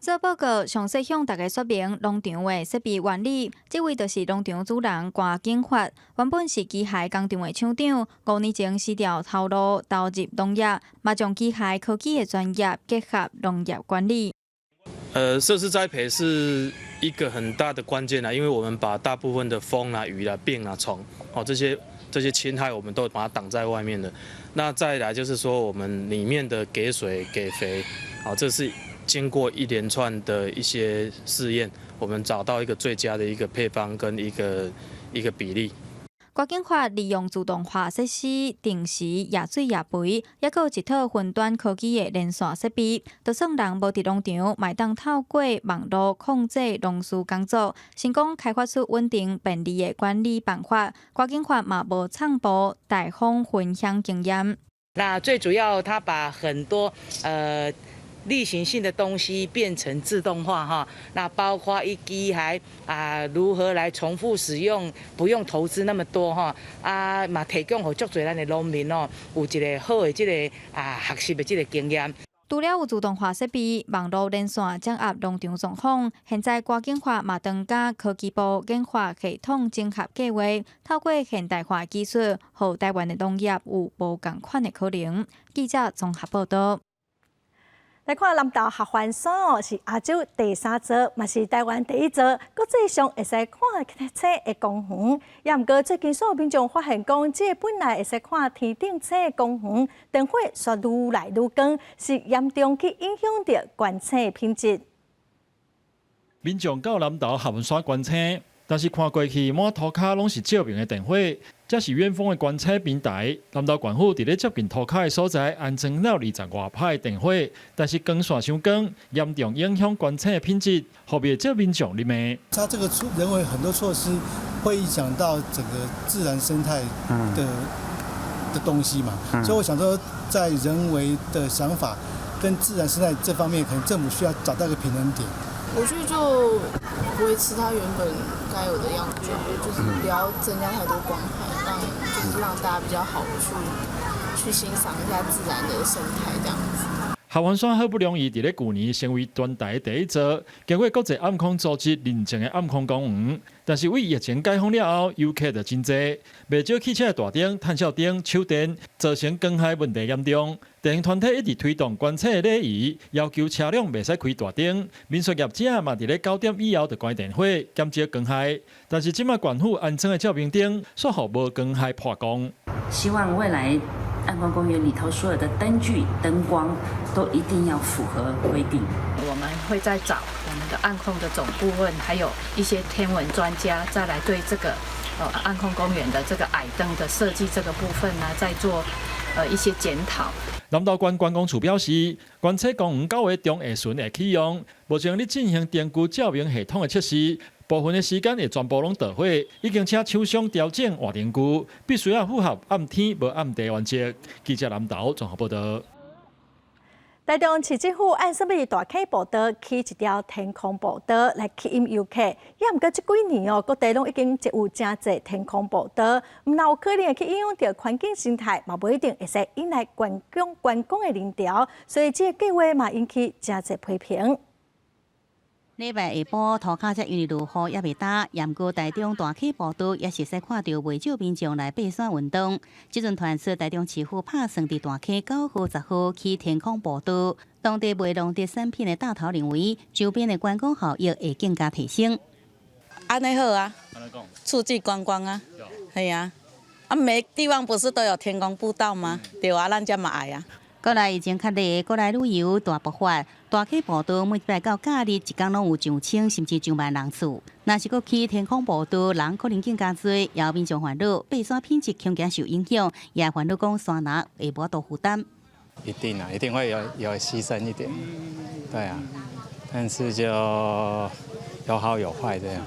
做報告，詳細向大家說明農場的設備原理。這位就是農場主人郭景發，原本是機械工廠的廠長，5年前辭掉頭路，投入農業，嘛將機械科技的專業結合農業管理。設施栽培是一個很大的關鍵啦，因為我們把大部分的風啊、雨啊、病啊、蟲哦這些侵害，我們都把它擋在外面的。那再來就是說，我們裡面的給水、給肥，好，這是經過一連串的一些試驗，我們找到一個最佳的一個配方跟一個比例。郭景發利用自動化設施定時壓水壓肥，抑閣有一套雲端科技的連線設備，就算人無佇農場，嘛會當透過網路控制農事工作，成功開發出穩定便利的管理辦法。郭景發嘛無藏步，大方分享經驗。那最主要，他把很多例行性的東西變成自動化哈，那包括一機械啊，如何來重複使用，不用投資那麼多哈，啊嘛提供予足濟咱的農民哦，有一個好的這個啊學習的這個經驗。除了有自動化設備、網路連線掌握農場狀況，現在國境化嘛當佮科技部研發系統整合計劃，透過現代化技術，予台灣的農業有無仝款的可能。記者綜合報道。來看南投合歡山哦，是亞洲第三座，嘛是台灣第一座國際上會使看星的公園。也毋過最近所有民眾發現講，這個本來會使看天頂星的公園，燈火卻愈來愈光，是嚴重去影響著觀星的品質。民眾到南投合歡山觀星，但是看過去滿塗跤攏是照明的燈火。這是遠方的觀測平台，南投縣府佇咧接近塗跤的所在安裝了20外拍的燈火，但是光線傷光，嚴重影響觀測的品質，予袂少民眾咧罵。它這個措人為很多措施會影響到整個自然生態的東西嘛，所以我想說，在人為的想法跟自然生態這方面，可能政府需要找到一個平衡點。我覺得就維持它原本該有的樣子，就是不要增加太多光害，讓就是讓大家比較好去欣賞一下自然的生態這樣子。合歡山好不容易佇咧舊年成為全台第一座經過國際暗空組織認證的暗空公園，但是為疫情解封了後，遊客就真濟，袂少汽車的大燈、探照燈、手電，造成光害問題嚴重。地方團體一直推動觀測的禮儀，要求車輛袂使開大燈。民宿業者嘛佇咧9點以後就關電火，減少光害。但是這擺縣府安裝的照明燈，煞予無光害破功。希望未來暗光公園裡頭所有的燈具、燈光都一定要符合規定。我們會再找我們的暗空的總顧問，還有一些天文專家，再來對這個暗空公園的這個矮燈的設計這個部分呢，再做一些檢討。南投縣觀光處表示，觀測公園9月中下旬會啟用，目前咧進行燈具照明系統的測試，部分的時間會全部攏導火，已經請廠商調整換燈具，必須要符合暗天無暗地原則。記者南投綜合報道。台中市政府按啥物大溪步道起一條天空步道來吸引遊客，也毋過這幾年哦，各地攏已經有誠濟天空步道，毋但有可能會去影響著環境生態，嘛無一定會使引來觀光的人潮，所以這個計劃嘛引起誠濟批評。禮拜下晡，塗跤才因為落雨猶未焦，毋過台中大溪步道也是會使看著袂少民眾來爬山運動。這陣傳出台中市府拍算佇大溪9號、10號起天空步道，當地賣農特產品的大頭認為，周邊的觀光效益會更加提升。按呢好啊，促進觀光啊，係啊，啊每地方不是都有天空步道嗎？對啊，咱遮嘛愛啊。過來疫情較熱，過來旅遊大爆發，大溪步道每禮拜到假日，一工攏有上千甚至上萬人次。若是閣起天空步道，人可能更加濟，也有民眾煩惱，爬山品質恐驚受影響，也煩惱講山林會無法度負擔。一定啊，一定會有犧牲一點，對啊，但是就有好有壞這樣。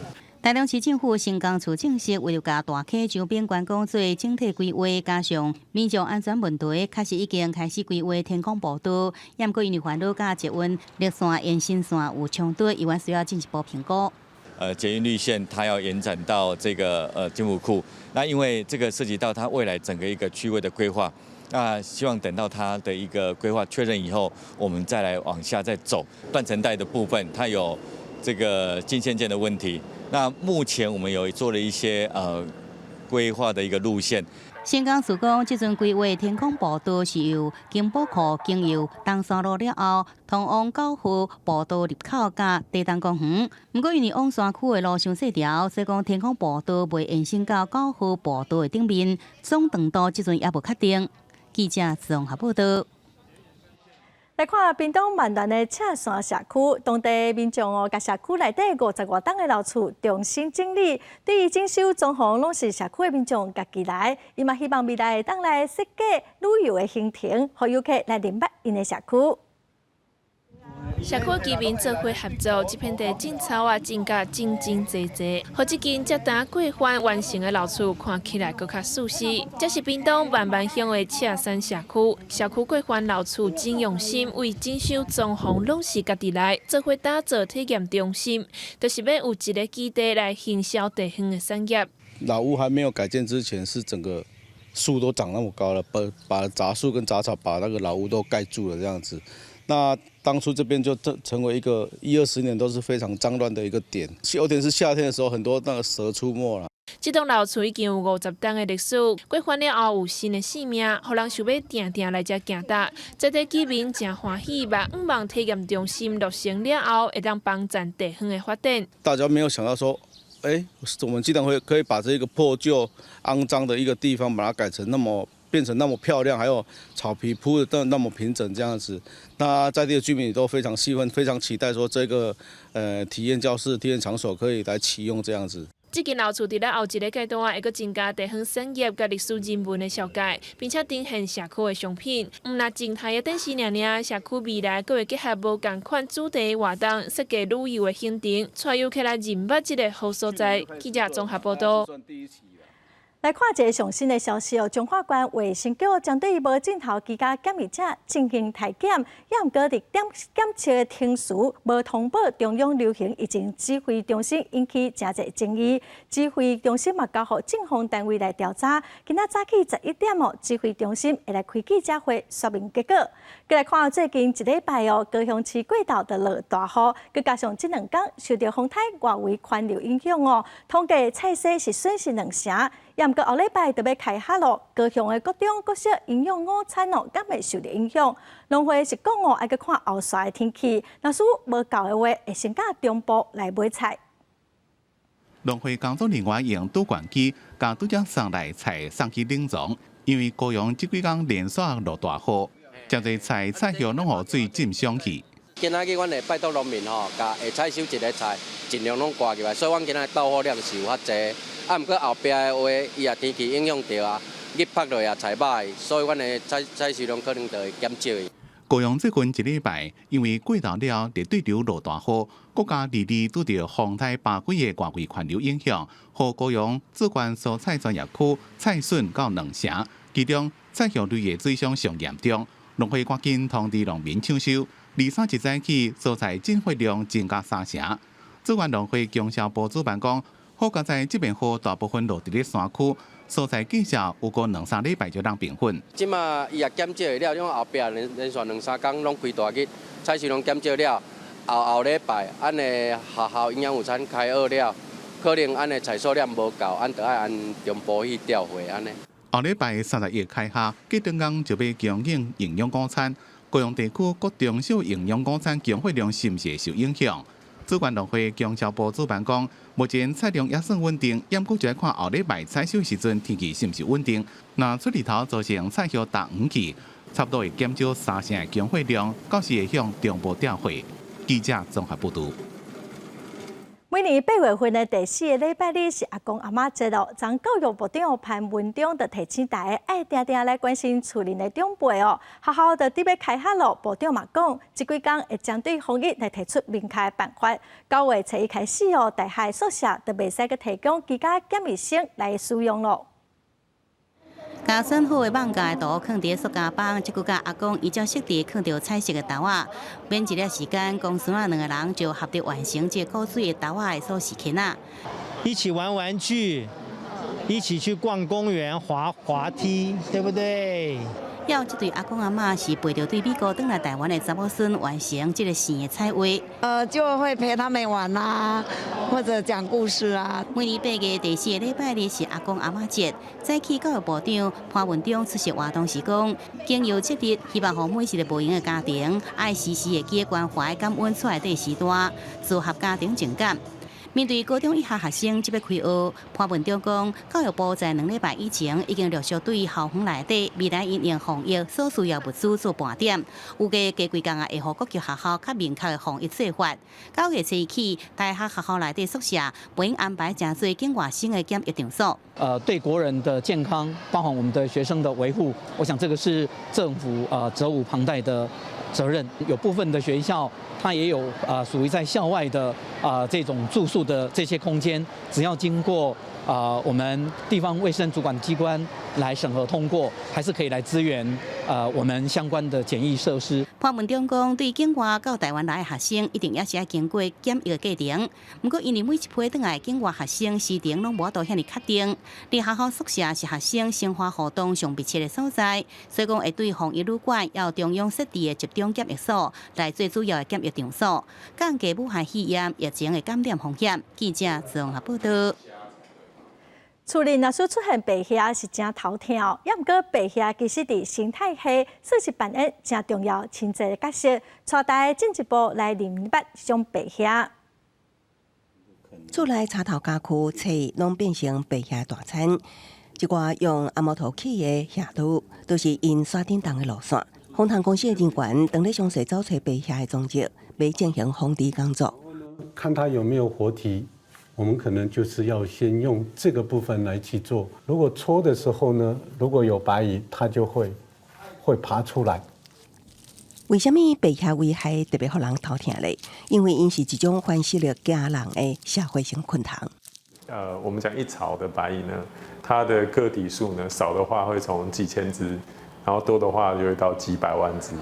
台中市政府新工處證實，為了共大溪周邊觀光做整體規劃，加上民眾安全問題，確實已經開始規劃天空步道。毋過因為煩惱佮捷運綠線延伸線有衝突，猶原需要進一步評估。捷運綠線它要延展到這個金湖庫，那因為這個涉及到它未來整個一個區位的規劃，那希望等到它的一個規劃確認以後，我們再來往下再走斷層帶的部分，它有這個禁限建的問題。那目前我們有做了一些規劃的一個路線。新港市講，這陣規劃天空步道是由金寶庫經由東山路了後，通往9號步道入口佮地東公園。毋過因為往山區的路傷細條，所以講天空步道袂延伸到9號步道的頂面，總長度這陣猶無確定。記者綜合報道。來看屏東萬巒的赤山社區，當地民眾哦，共社區內底50外棟的老厝重新整理，對於整修裝潢，攏是社區的民眾家己來。伊嘛希望未來會當來設計旅遊的行程，予遊客來認捌𪜶的社區。社區居民做伙合作，這片地種草仔種甲整整齊齊，予這間才剛過番完成的老厝看起來閣較舒適。這是屏東萬巒鄉的赤山社區，社區過番老厝真用心，為整修裝潢攏是家己來，做伙打造體驗中心，就是欲有一个基地來行銷地方的產業。老屋還沒有改建之前，是整個樹都長那麼高了，把雜樹跟雜草把那個老屋都蓋住了，這樣子。那當初這邊就成為一個一二十年都是非常髒亂的一個點。有點是夏天的時候，很多那個蛇出沒啦。這棟老厝已經有50冬的歷史，過番了後有新的生命，予人想欲定定來遮行踏。在地居民誠歡喜，嘛向望體驗中心落成了後，會當幫贊地方的發展。大家沒有想到說，欸，我們竟然會可以把這個破舊、骯髒的一個地方，把它改成那麼變成那麼漂亮，還有草皮鋪得那麼平整這樣子。那在地的居民也都非常興奮，非常期待說這個體驗教室、體驗場所可以來啟用這樣子。這間老厝佇咧後一个階段會閣增加地方產業佮歷史人文的紹介，並且呈現社區的商品。毋但靜態的展示爾爾，社區未來閣會結合無仝款主題的活動，設計旅遊的行程，帶遊客來認捌這个好所在。記者綜合報導。來看一个上新的消息哦，彰化縣衛生局針對無症頭居家檢疫者進行篩檢，也毋過佇檢測的程序無通報中央流行疫情指揮中心，引起誠濟爭議。指揮中心嘛交予政風單位來調查。今仔早起11點哦，指揮中心會來開記者會說明結果。閣來看最近一禮拜哦，高雄市過晝就落大雨，閣加上這兩工受著風颱外圍環流影響哦，統計菜市是損失兩成。也毋過後禮拜就欲開學囉，高雄的國中、國小營養午餐哦，敢會受著影響？農會是講哦，愛閣看後續的天氣，若是無夠的話，會先佮中部來買菜。農會工作人員用倒灌機共拄才送來菜送去冷藏，因為高雄這幾工連續落大雨，誠濟菜菜葉攏予水浸傷去。今仔日阮會拜託農民吼，共會採收一个菜，盡量攏掛入來，所以阮今仔到貨量是有較濟。啊，毋過後壁的話，伊也天氣影響著啊，日曬落也菜歹，所以阮的採收量可能就會減少。高雄最近一禮拜，因為過晝了熱對流落大雨，閣加二二拄著風颱巴貴的外圍環流影響，予高雄梓官蔬菜專業區菜損到兩成，其中菜葉類的水傷上嚴重。農會趕緊通知農民搶收，二三日早起蔬菜進貨量增加三成。梓官農會供銷部主辦講，好佳哉這遍雨大部分落佇咧山區，蔬菜價格有過兩三禮拜就通平穩。這馬伊也減少了，因為後壁連續兩三工攏開大日，採收量減少了，後後禮拜按呢學校營養午餐開學了，可能按呢採收量無夠，按就愛按中部去調貨按呢。後禮拜31開學，隔轉工就欲供應營養午餐。高雄地區國中小營養午餐供貨量是毋是會受影響？梓官農會供銷部主辦講，目前菜量也算穩定，毋過就愛看後禮拜採收時陣天氣是毋是穩定。若出日頭造成菜葉焦黃去，差不多會減少三成的供貨量，到時會向中部調貨。記者綜合報導。每年8月份的第四个禮拜日是阿公阿嬤節囉。昨教育部長潘文忠就提醒大家，愛定定來關心厝內的長輩哦。學校就佇欲開學囉，部長嘛講，這幾工會針對防疫來提出明確的辦法。9月初一開始哦，大學宿舍就袂使閣提供居家檢疫生來使用囉。共選好的蠓架圖囥佇塑膠板，這久佮阿公依照設置囥著彩色的豆仔，免一粒時間，公孫仔兩个人就合力完成這個古錐的豆仔的鎖匙圈仔。一起玩玩具，一起去逛公園、滑滑梯，對不對？要這對阿公阿嬤是陪著對美國轉來台灣的查某孫完成這个生的彩畫。就會陪他們玩啊，或者講故事啊。每年8月第四个禮拜日是阿公阿嬤節。早起教育部長潘文忠出席活動時講，經由節日，希望予每一个無閒的家庭，愛時時會記得關懷感恩厝內底序大，組合家庭情感。面對高中以下學生這欲開學，潘文忠講，教育部在兩禮拜以前已經陸續對校園內底未來因應防疫所需要物資做盤點，預計過幾工啊會予各級學校較明確的防疫做法。9月初一起，大學學校內底宿舍袂用安排誠濟境外生的檢疫場所。對國人的健康，包含我們的學生的維護，我想這個是政府責無旁貸的責任。有部分的學校，它也有啊屬於在校外的啊這種住宿的這些空間，只要經過啊我們地方衛生主管機關來審核通過，還是可以來支援啊我們相關的檢疫設施。潘文忠講，對境外到台灣來的學生，一定也是愛經過檢疫的過程。毋過，因為每一批轉來境外學生時程攏無法度遐爾確定，佇學校宿舍是學生生活活動上密切的所在，所以講會對防疫旅館猶有中央設置的集中檢疫所來做主要的檢疫場所，降低武漢肺炎疫情的感染風險。記者綜合報道。厝裡若是出現白蟻是誠頭疼，也毋過白蟻其實佇生態系算是扮演誠重要、真濟的角色。帶大家進一步來認捌這種白蟻。厝內柴頭家具、冊攏變成白蟻大餐。這寡用紅毛塗起的蟻道，都是𪜶徙振動的路線。防蟲公司的人員當咧詳細找揣白蟻的蹤跡，欲進行防治工作。看它有沒有活體。我們可能就是要先用這個部分來去做。如果戳的時候呢，如果有白蟻，它就會爬出來。為啥物白蟻危害特別予人頭疼咧？因為𪜶是一種繁殖力驚人的社會性昆蟲。我們講一巢的白蟻呢，它的個體數呢，少的話會從幾千隻，然後多的話就會到幾百萬隻。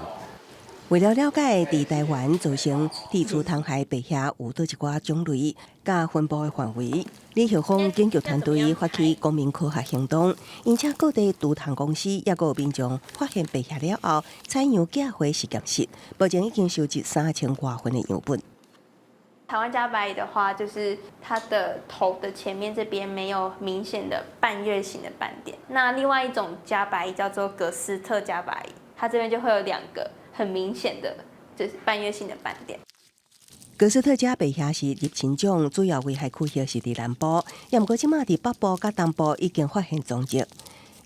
為了了解佇台灣造成地鼠蟲害白蟻有佗一寡種類佮分布的範圍，李曉峰研究團隊發起公民科學行動，𪜶請各地除蟲公司抑閣有民眾發現白蟻了後，採樣寄回實驗室，目前已經收集3000外份的樣本。台灣家白蟻的話，就是它的頭的前面這邊沒有明顯的半月形的斑點。那另外一種家白蟻叫做格斯特家白蟻，它這邊就會有兩個很明顯的，就是半月形的斑點。格斯特家白蟻是入侵種，主要危害區域是佇南部，也毋過這馬佇北部佮東部已經發現蹤跡。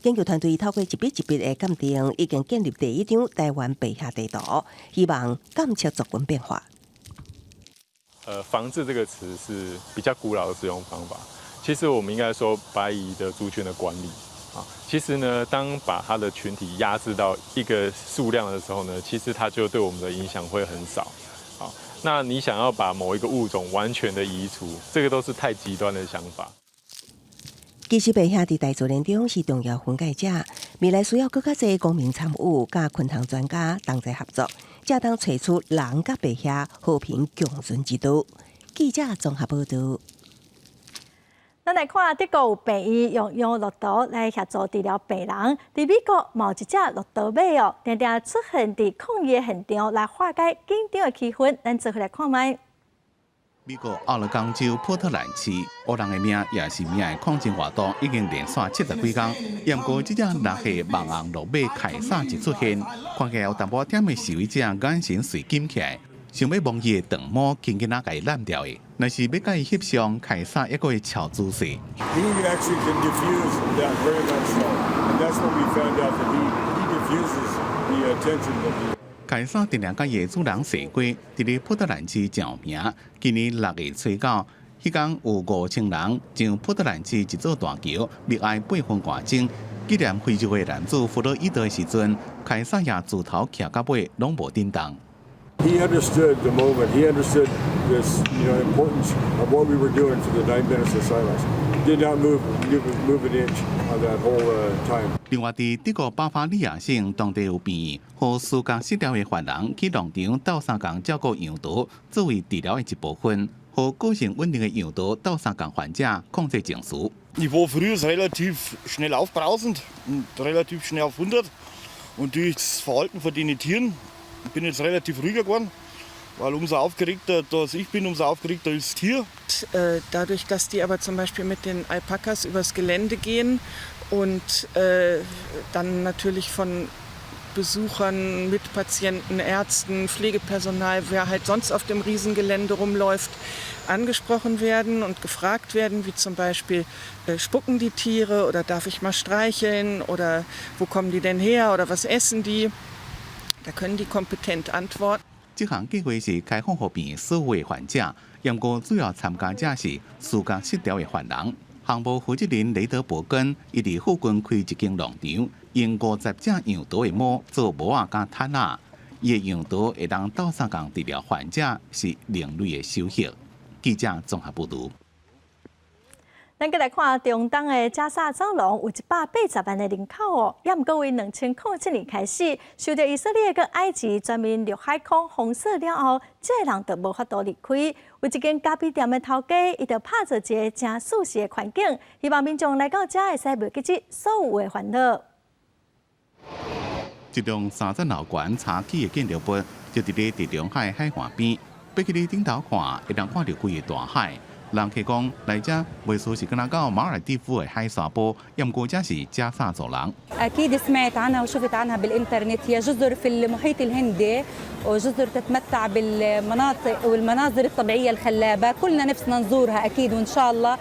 研究團隊透過一筆一筆的鑑定，已經建立第一張台灣白蟻地圖，希望監測族群變化。防治這個詞是比較古老的使用方法。其實我們應該說白蟻的族群的管理啊，其實呢，當把它的群體壓制到一個數量的時候呢，其實它就對我們的影響會很少。啊，那你想要把某一個物種完全的移除，這個都是太極端的想法。其實白蟻佇大自然中是重要分解者，未來需要閣較濟公民參與，佮昆蟲專家同齊合作，才當揣出人佮白蟻和平共存之道。記者綜合報道。咱來看德國有病院用養駱駝來協助治療病人。佇美國，嘛有一隻駱駝馬哦，定定出現佇抗議的現場來化解緊張的氣氛。咱做伙來看覓。美國奧勒岡州波特蘭市，烏人的命也是命的抗爭活動已經連續70幾工。毋過這隻6歲網紅駱馬凱撒一出現，看起來有淡薄仔忝的示威者眼神隨緊起來，想欲摸伊的長毛，緊緊仔共伊攬牢的。若是欲共伊翕相，凱撒猶閣會翹姿勢。 He actually can diffuse that very much so, and that's what we found out, that he diffuses the attention of the 凱撒定定佮伊的主人踅街，佇咧波特蘭市誠有名。今年6月初9，彼工有5000人上波特蘭市一座大橋，默哀8分外鐘，紀念非裔的男子弗洛伊德的時陣，凱撒也自頭徛到尾，攏無振動。 He understood the moment. He understood this importance of what we were doing for the 9 minutes of silence. Did not move an inch on that whole time. 另外，佇德國巴伐利亞省當地有病院，予思覺失調的犯人去農場鬥相共照顧羊駝，作為治療的一部分，予個性穩定的羊駝鬥相共患者控制情緒。 Ich war früher relativ schnell aufbrausend und relativ schnell auf 100. Und durch das Verhalten von den Tieren bin ich jetzt relativ ruhiger geworden. Weil umso aufgeregter dass ich bin, umso aufgeregter ist das Tier. Dadurch, dass die aber zum Beispiel mit den Alpakas übers Gelände gehen und dann natürlich von Besuchern, Mitpatienten, Ärzten, Pflegepersonal, wer halt sonst auf dem Riesengelände rumläuft, angesprochen werden und gefragt werden, wie zum Beispiel, spucken die Tiere oder darf ich mal streicheln oder wo kommen die denn her oder was essen die? Da können die kompetent antworten. 這項計劃是開放予病院所有的患者，毋過主要參加者是思覺失調的犯人。項目負責人雷德伯根，伊佇附近開一間農場，用50隻羊駝的毛做帽仔佮毯仔。伊的用途會當鬥相共治療患者，是另類的收穫。記者綜合報導。咱閣來看中東的加薩走廊有180萬的人口哦，也毋過為2007年開始，受著以色列佮埃及全面陸海空封鎖了後，這个人就無法度離開。有一間咖啡店的頭家，伊就拍造一个誠舒適的環境，希望民眾來到遮會使袂記這所有的煩惱。這棟三層樓懸柴起的建築物，就佇咧地中海海岸邊，爬去咧頂頭看，會當看著規个大海。人客講來遮袂輸是敢若到馬爾地夫的海沙埔，也毋過這是加薩走廊。 أكيد سمعت عنها وشفت عنها بالإنترنت، هي جزر في المحيط الهندي وجزر تتمتع بالمناطق والمناظر الطبيعية الخلابة. كلنا نفسنا نزورها أكيد، وإن شاء الله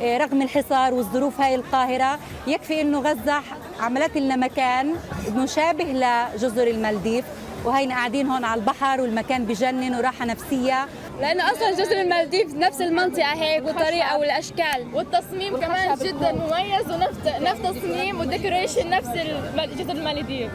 رغم الحصار والظروف هاي القاهرة، يكفي إنه غزة عملت لنا مكان مشابه لجزر المالديف، وهينا قاعدين هون على البحر والمكان بجنن وراحة نفسية. لانه اصلا جزر المالديف نفس المنطقه هيك والطريقه والاشكال والتصميم كمان جدا مميز ونفس نفس تصميم وال decoration نفس جزر المالديف.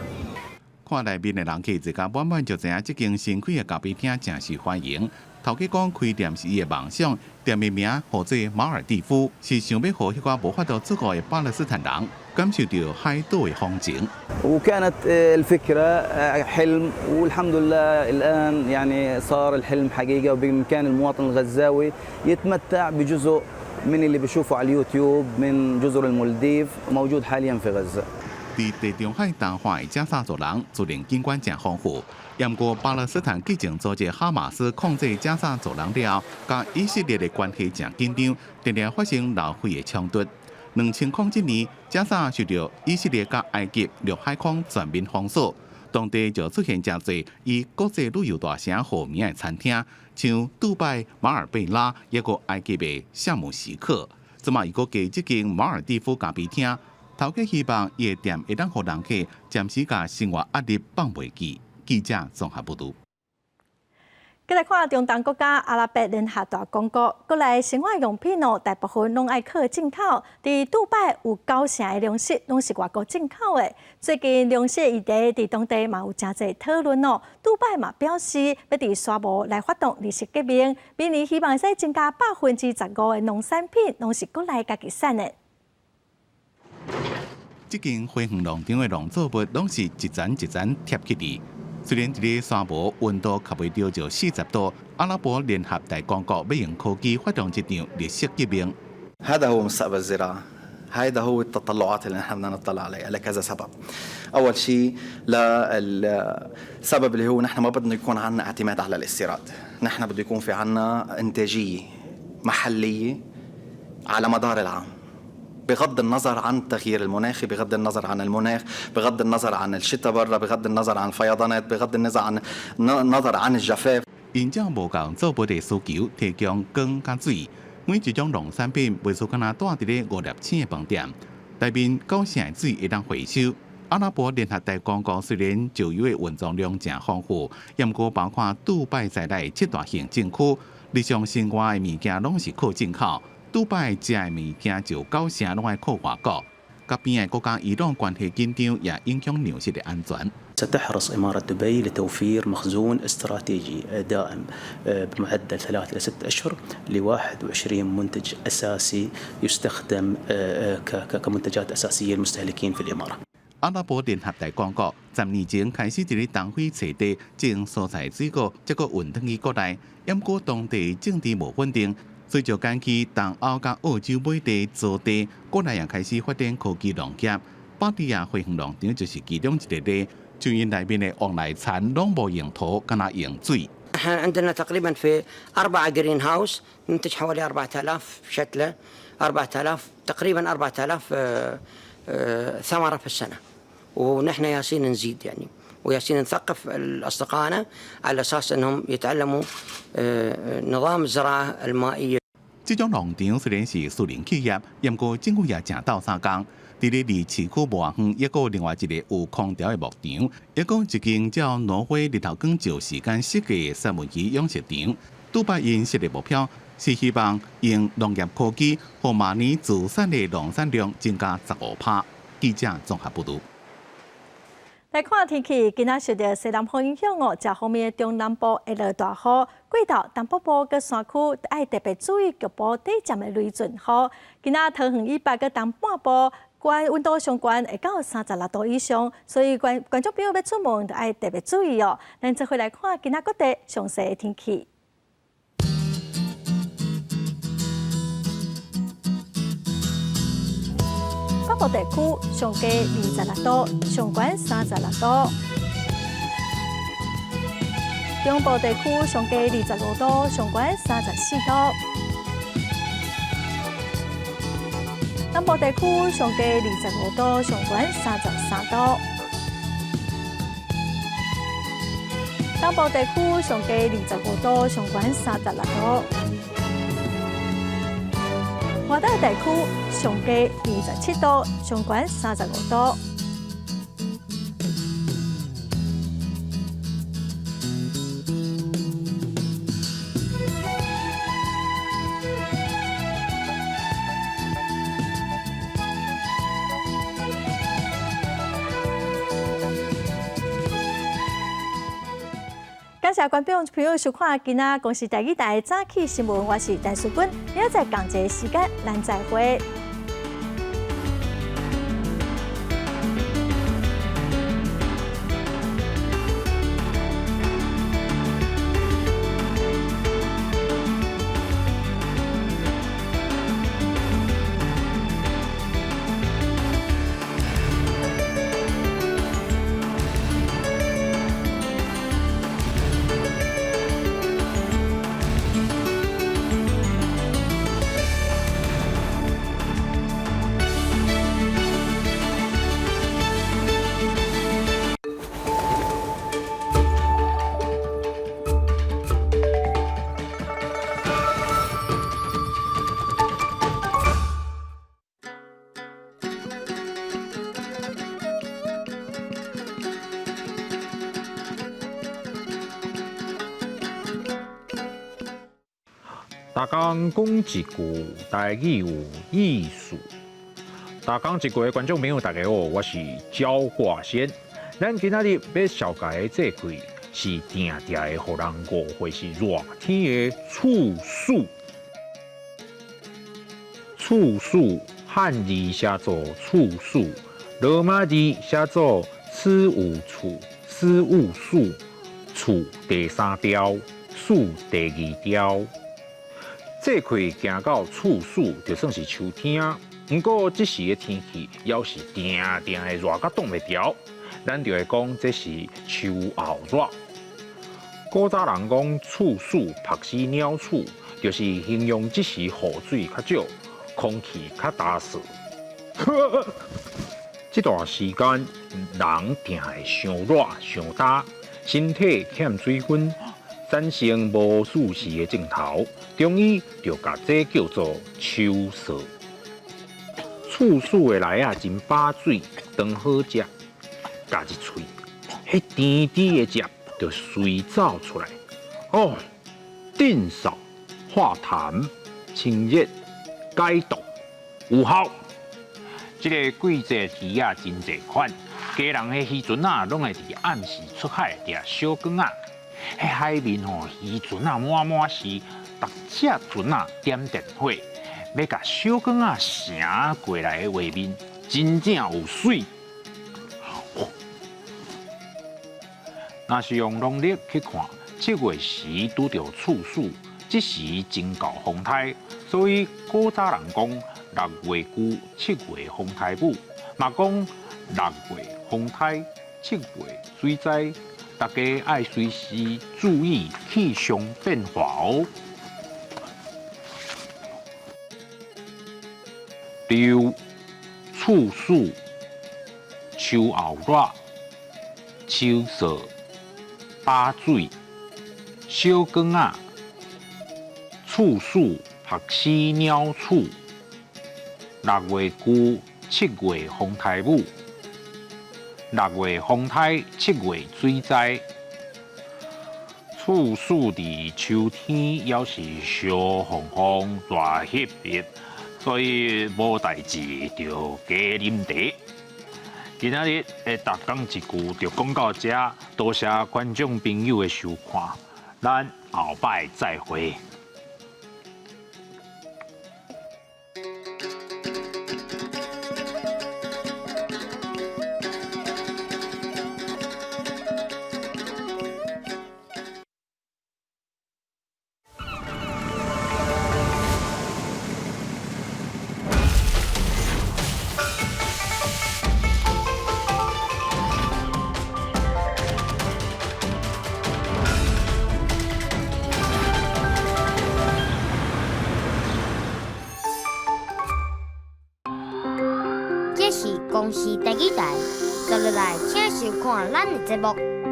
看內面的人客坐甲滿滿，就知影這間新開的咖啡廳誠受歡迎。頭家講開店是伊的夢想，店的名號做馬爾地夫，是想欲予彼寡無法度出國的巴勒斯坦人感受著海島的風情。 وكانت الفكرة حلم، والحمد لله الآن يعني صار الحلم حقيقة، وبإمكان المواطن الغزاوي يتمتع بجزء من اللي بيشوفه على اليوتيوب من جزر المالديف موجود حاليا في غزة. 佇地中海東岸的加薩走廊自然景觀誠豐富，毋過巴勒斯坦激進組織哈馬斯控制加薩走廊了後，佮以色列的關係誠緊張，定定發生流血的衝突。2007年，加薩受著以色列佮埃及陸海空全面封鎖，當地就出現誠濟以國際旅遊大城號名的餐廳，像杜拜馬爾貝拉，抑閣埃及的夏姆錫克。這馬伊閣加這間馬爾地夫咖啡廳。頭家希望伊的店會當予人客暫時共生活壓力放袂記。記者綜合報導。繼來看中東國家阿拉伯聯合大公國，國內生活用品哦，大部分攏愛靠進口。佇杜拜有九成的糧食攏是外國進口的。最近糧食議題佇當地嘛有誠濟討論哦。杜拜嘛表示欲佇沙漠來發動綠色革命，明年希望會使增加15%的農產品攏是國內家己產的。這間花園農場的農作物攏是一層一層疊起來。雖然佇咧沙漠溫度較袂著就40度，阿拉伯聯合大公國欲用科技發動這場綠色革命。 هذا هو مستقبل الزراعة، هذا هو التطلعات اللي نحن بدنا نطلع عليها لكذا سبب. أول شيء للسبب اللي هو نحن ما بدنا يكون عندنا اعتماد على الاستيراد، نحن بده يكون في عندنا إنتاجية محلية على مدار العام، بغض النظر عن التغيير المناخي، بغض النظر عن المناخ، بغض النظر عن الشتاء برا، بغض النظر عن الفيضانات، بغض النظر عن الجفاف. 𪜶照無仝作物的需求提供光佮水，每一種農產品袂輸干焦蹛佇咧五粒星的飯店，內面九成的水會當回收。阿拉伯聯合大公國雖然石油的蘊藏量誠豐富，毋過包括杜拜在內七大行政區，日常生活的物件攏是靠進口。杜拜食的物件就九成攏愛靠外國，佮邊仔國家伊朗關係緊張，也影響糧食的安全。 ستحرص إمارة دبي لتوفير مخزون استراتيجي دائم بمعدل 3 إلى 6 أشهر ل 21 منتج أساسي يستخدم كمنتجات أساسية للمستهلكين في الإمارة. 阿拉伯聯合大公國10年前開始佇咧東非揣地種蔬菜水果，才閣運轉去國內。毋過當地政治無穩定，隨著趕去東歐佮澳洲買地租地，國內也開始發展科技農業。巴迪亞花園農場就是其中一個例，像𪜶內面的旺來田攏無用土，干焦用水。 احنا عندنا تقريبا في أربعة green house ننتج حوالي 4000 شتلة، 4000 تقريبا، 4000 ثمرة في السنة، ونحن ياسين نزيد يعني وياسين نثقف أصدقائنا على أساس أنهم يتعلموا نظام الزراعة المائية. 這種農場雖然是私人企業，毋過政府也誠鬥相共。佇咧離市區無偌遠，抑閣有另外一個有空調的牧場，抑閣一間照挪威日頭光照時間設計的三文魚養殖場。杜拜𪜶設的目標是希望用農業科技，予明年自產的農產量增加15%。記者綜合報導。來看天氣，今仔受著西南風影響哦，遮方面的中南部會落大雨，過頭東北部佮山區愛特別注意局部短暫的雷陣雨。今仔桃園以北佮東半部，懸溫度上懸會到36度以上，所以觀眾朋友欲出門著愛特別注意哦。咱做伙來看今仔各地詳細的天氣。北部地區上低26度，上懸36度；中部地區上低25度，上懸34度；南部地區上低25度，上懸33度；東部地區上低25度，上懸36度。外島地區上低27度，上懸35度。感謝觀眾朋友收看今仔公視台語台早起新聞，我是陳淑芬，明仔載仝一个時間，咱再會。逐工講一句台語有意思。逐工一句的觀眾朋友，大家好，我是焦華仙。咱今仔日欲紹介的這句是定定會予人誤會是熱天的處暑。處暑漢字寫做處暑，羅馬字寫做此有處，此有暑，處第三調，暑第二調。這氣行到處暑，就算是秋天。毋過這時的天氣，猶是定定會熱甲擋袂牢，咱就會講這是秋後熱。古早人講處暑曝死鳥鼠，就是形容這時雨水較少，空氣較焦燥。這段時間，人定會傷熱、傷焦，身體欠水分。產生無舒適的症頭，中醫就共這叫做秋燥。處暑的梨仔真飽水，當好食，咬一喙，彼甜甜的汁就隨走出來。哦，鎮嗽、化痰、清熱、解毒，有效。這个季節魚仔真濟款，家人彼漁船仔攏會佇暗時出海掠小卷仔。彼海面吼，漁船仔滿滿是，逐隻船仔點電火，欲共小卷仔呈過來的畫面，真正有媠。若是用農曆去看，7月時拄著處暑，這時真夠風颱，所以古早人講6月龜，7月風颱母，嘛講6月風颱，7月水災。大家愛隨時注意氣象變化哦。六、處暑、秋後熱、秋燥、飽水、小卷仔、處暑、曝死鳥鼠、6月龜、7月風颱母。6月風颱，7月水災。處暑佇秋天，猶是燒烘烘、熱翕翕，所以無代誌就加啉茶。今仔日的逐工一句就講到這，多謝觀眾朋友的收看，咱後擺再會。這是公視第二台，接落來請收看咱的節目。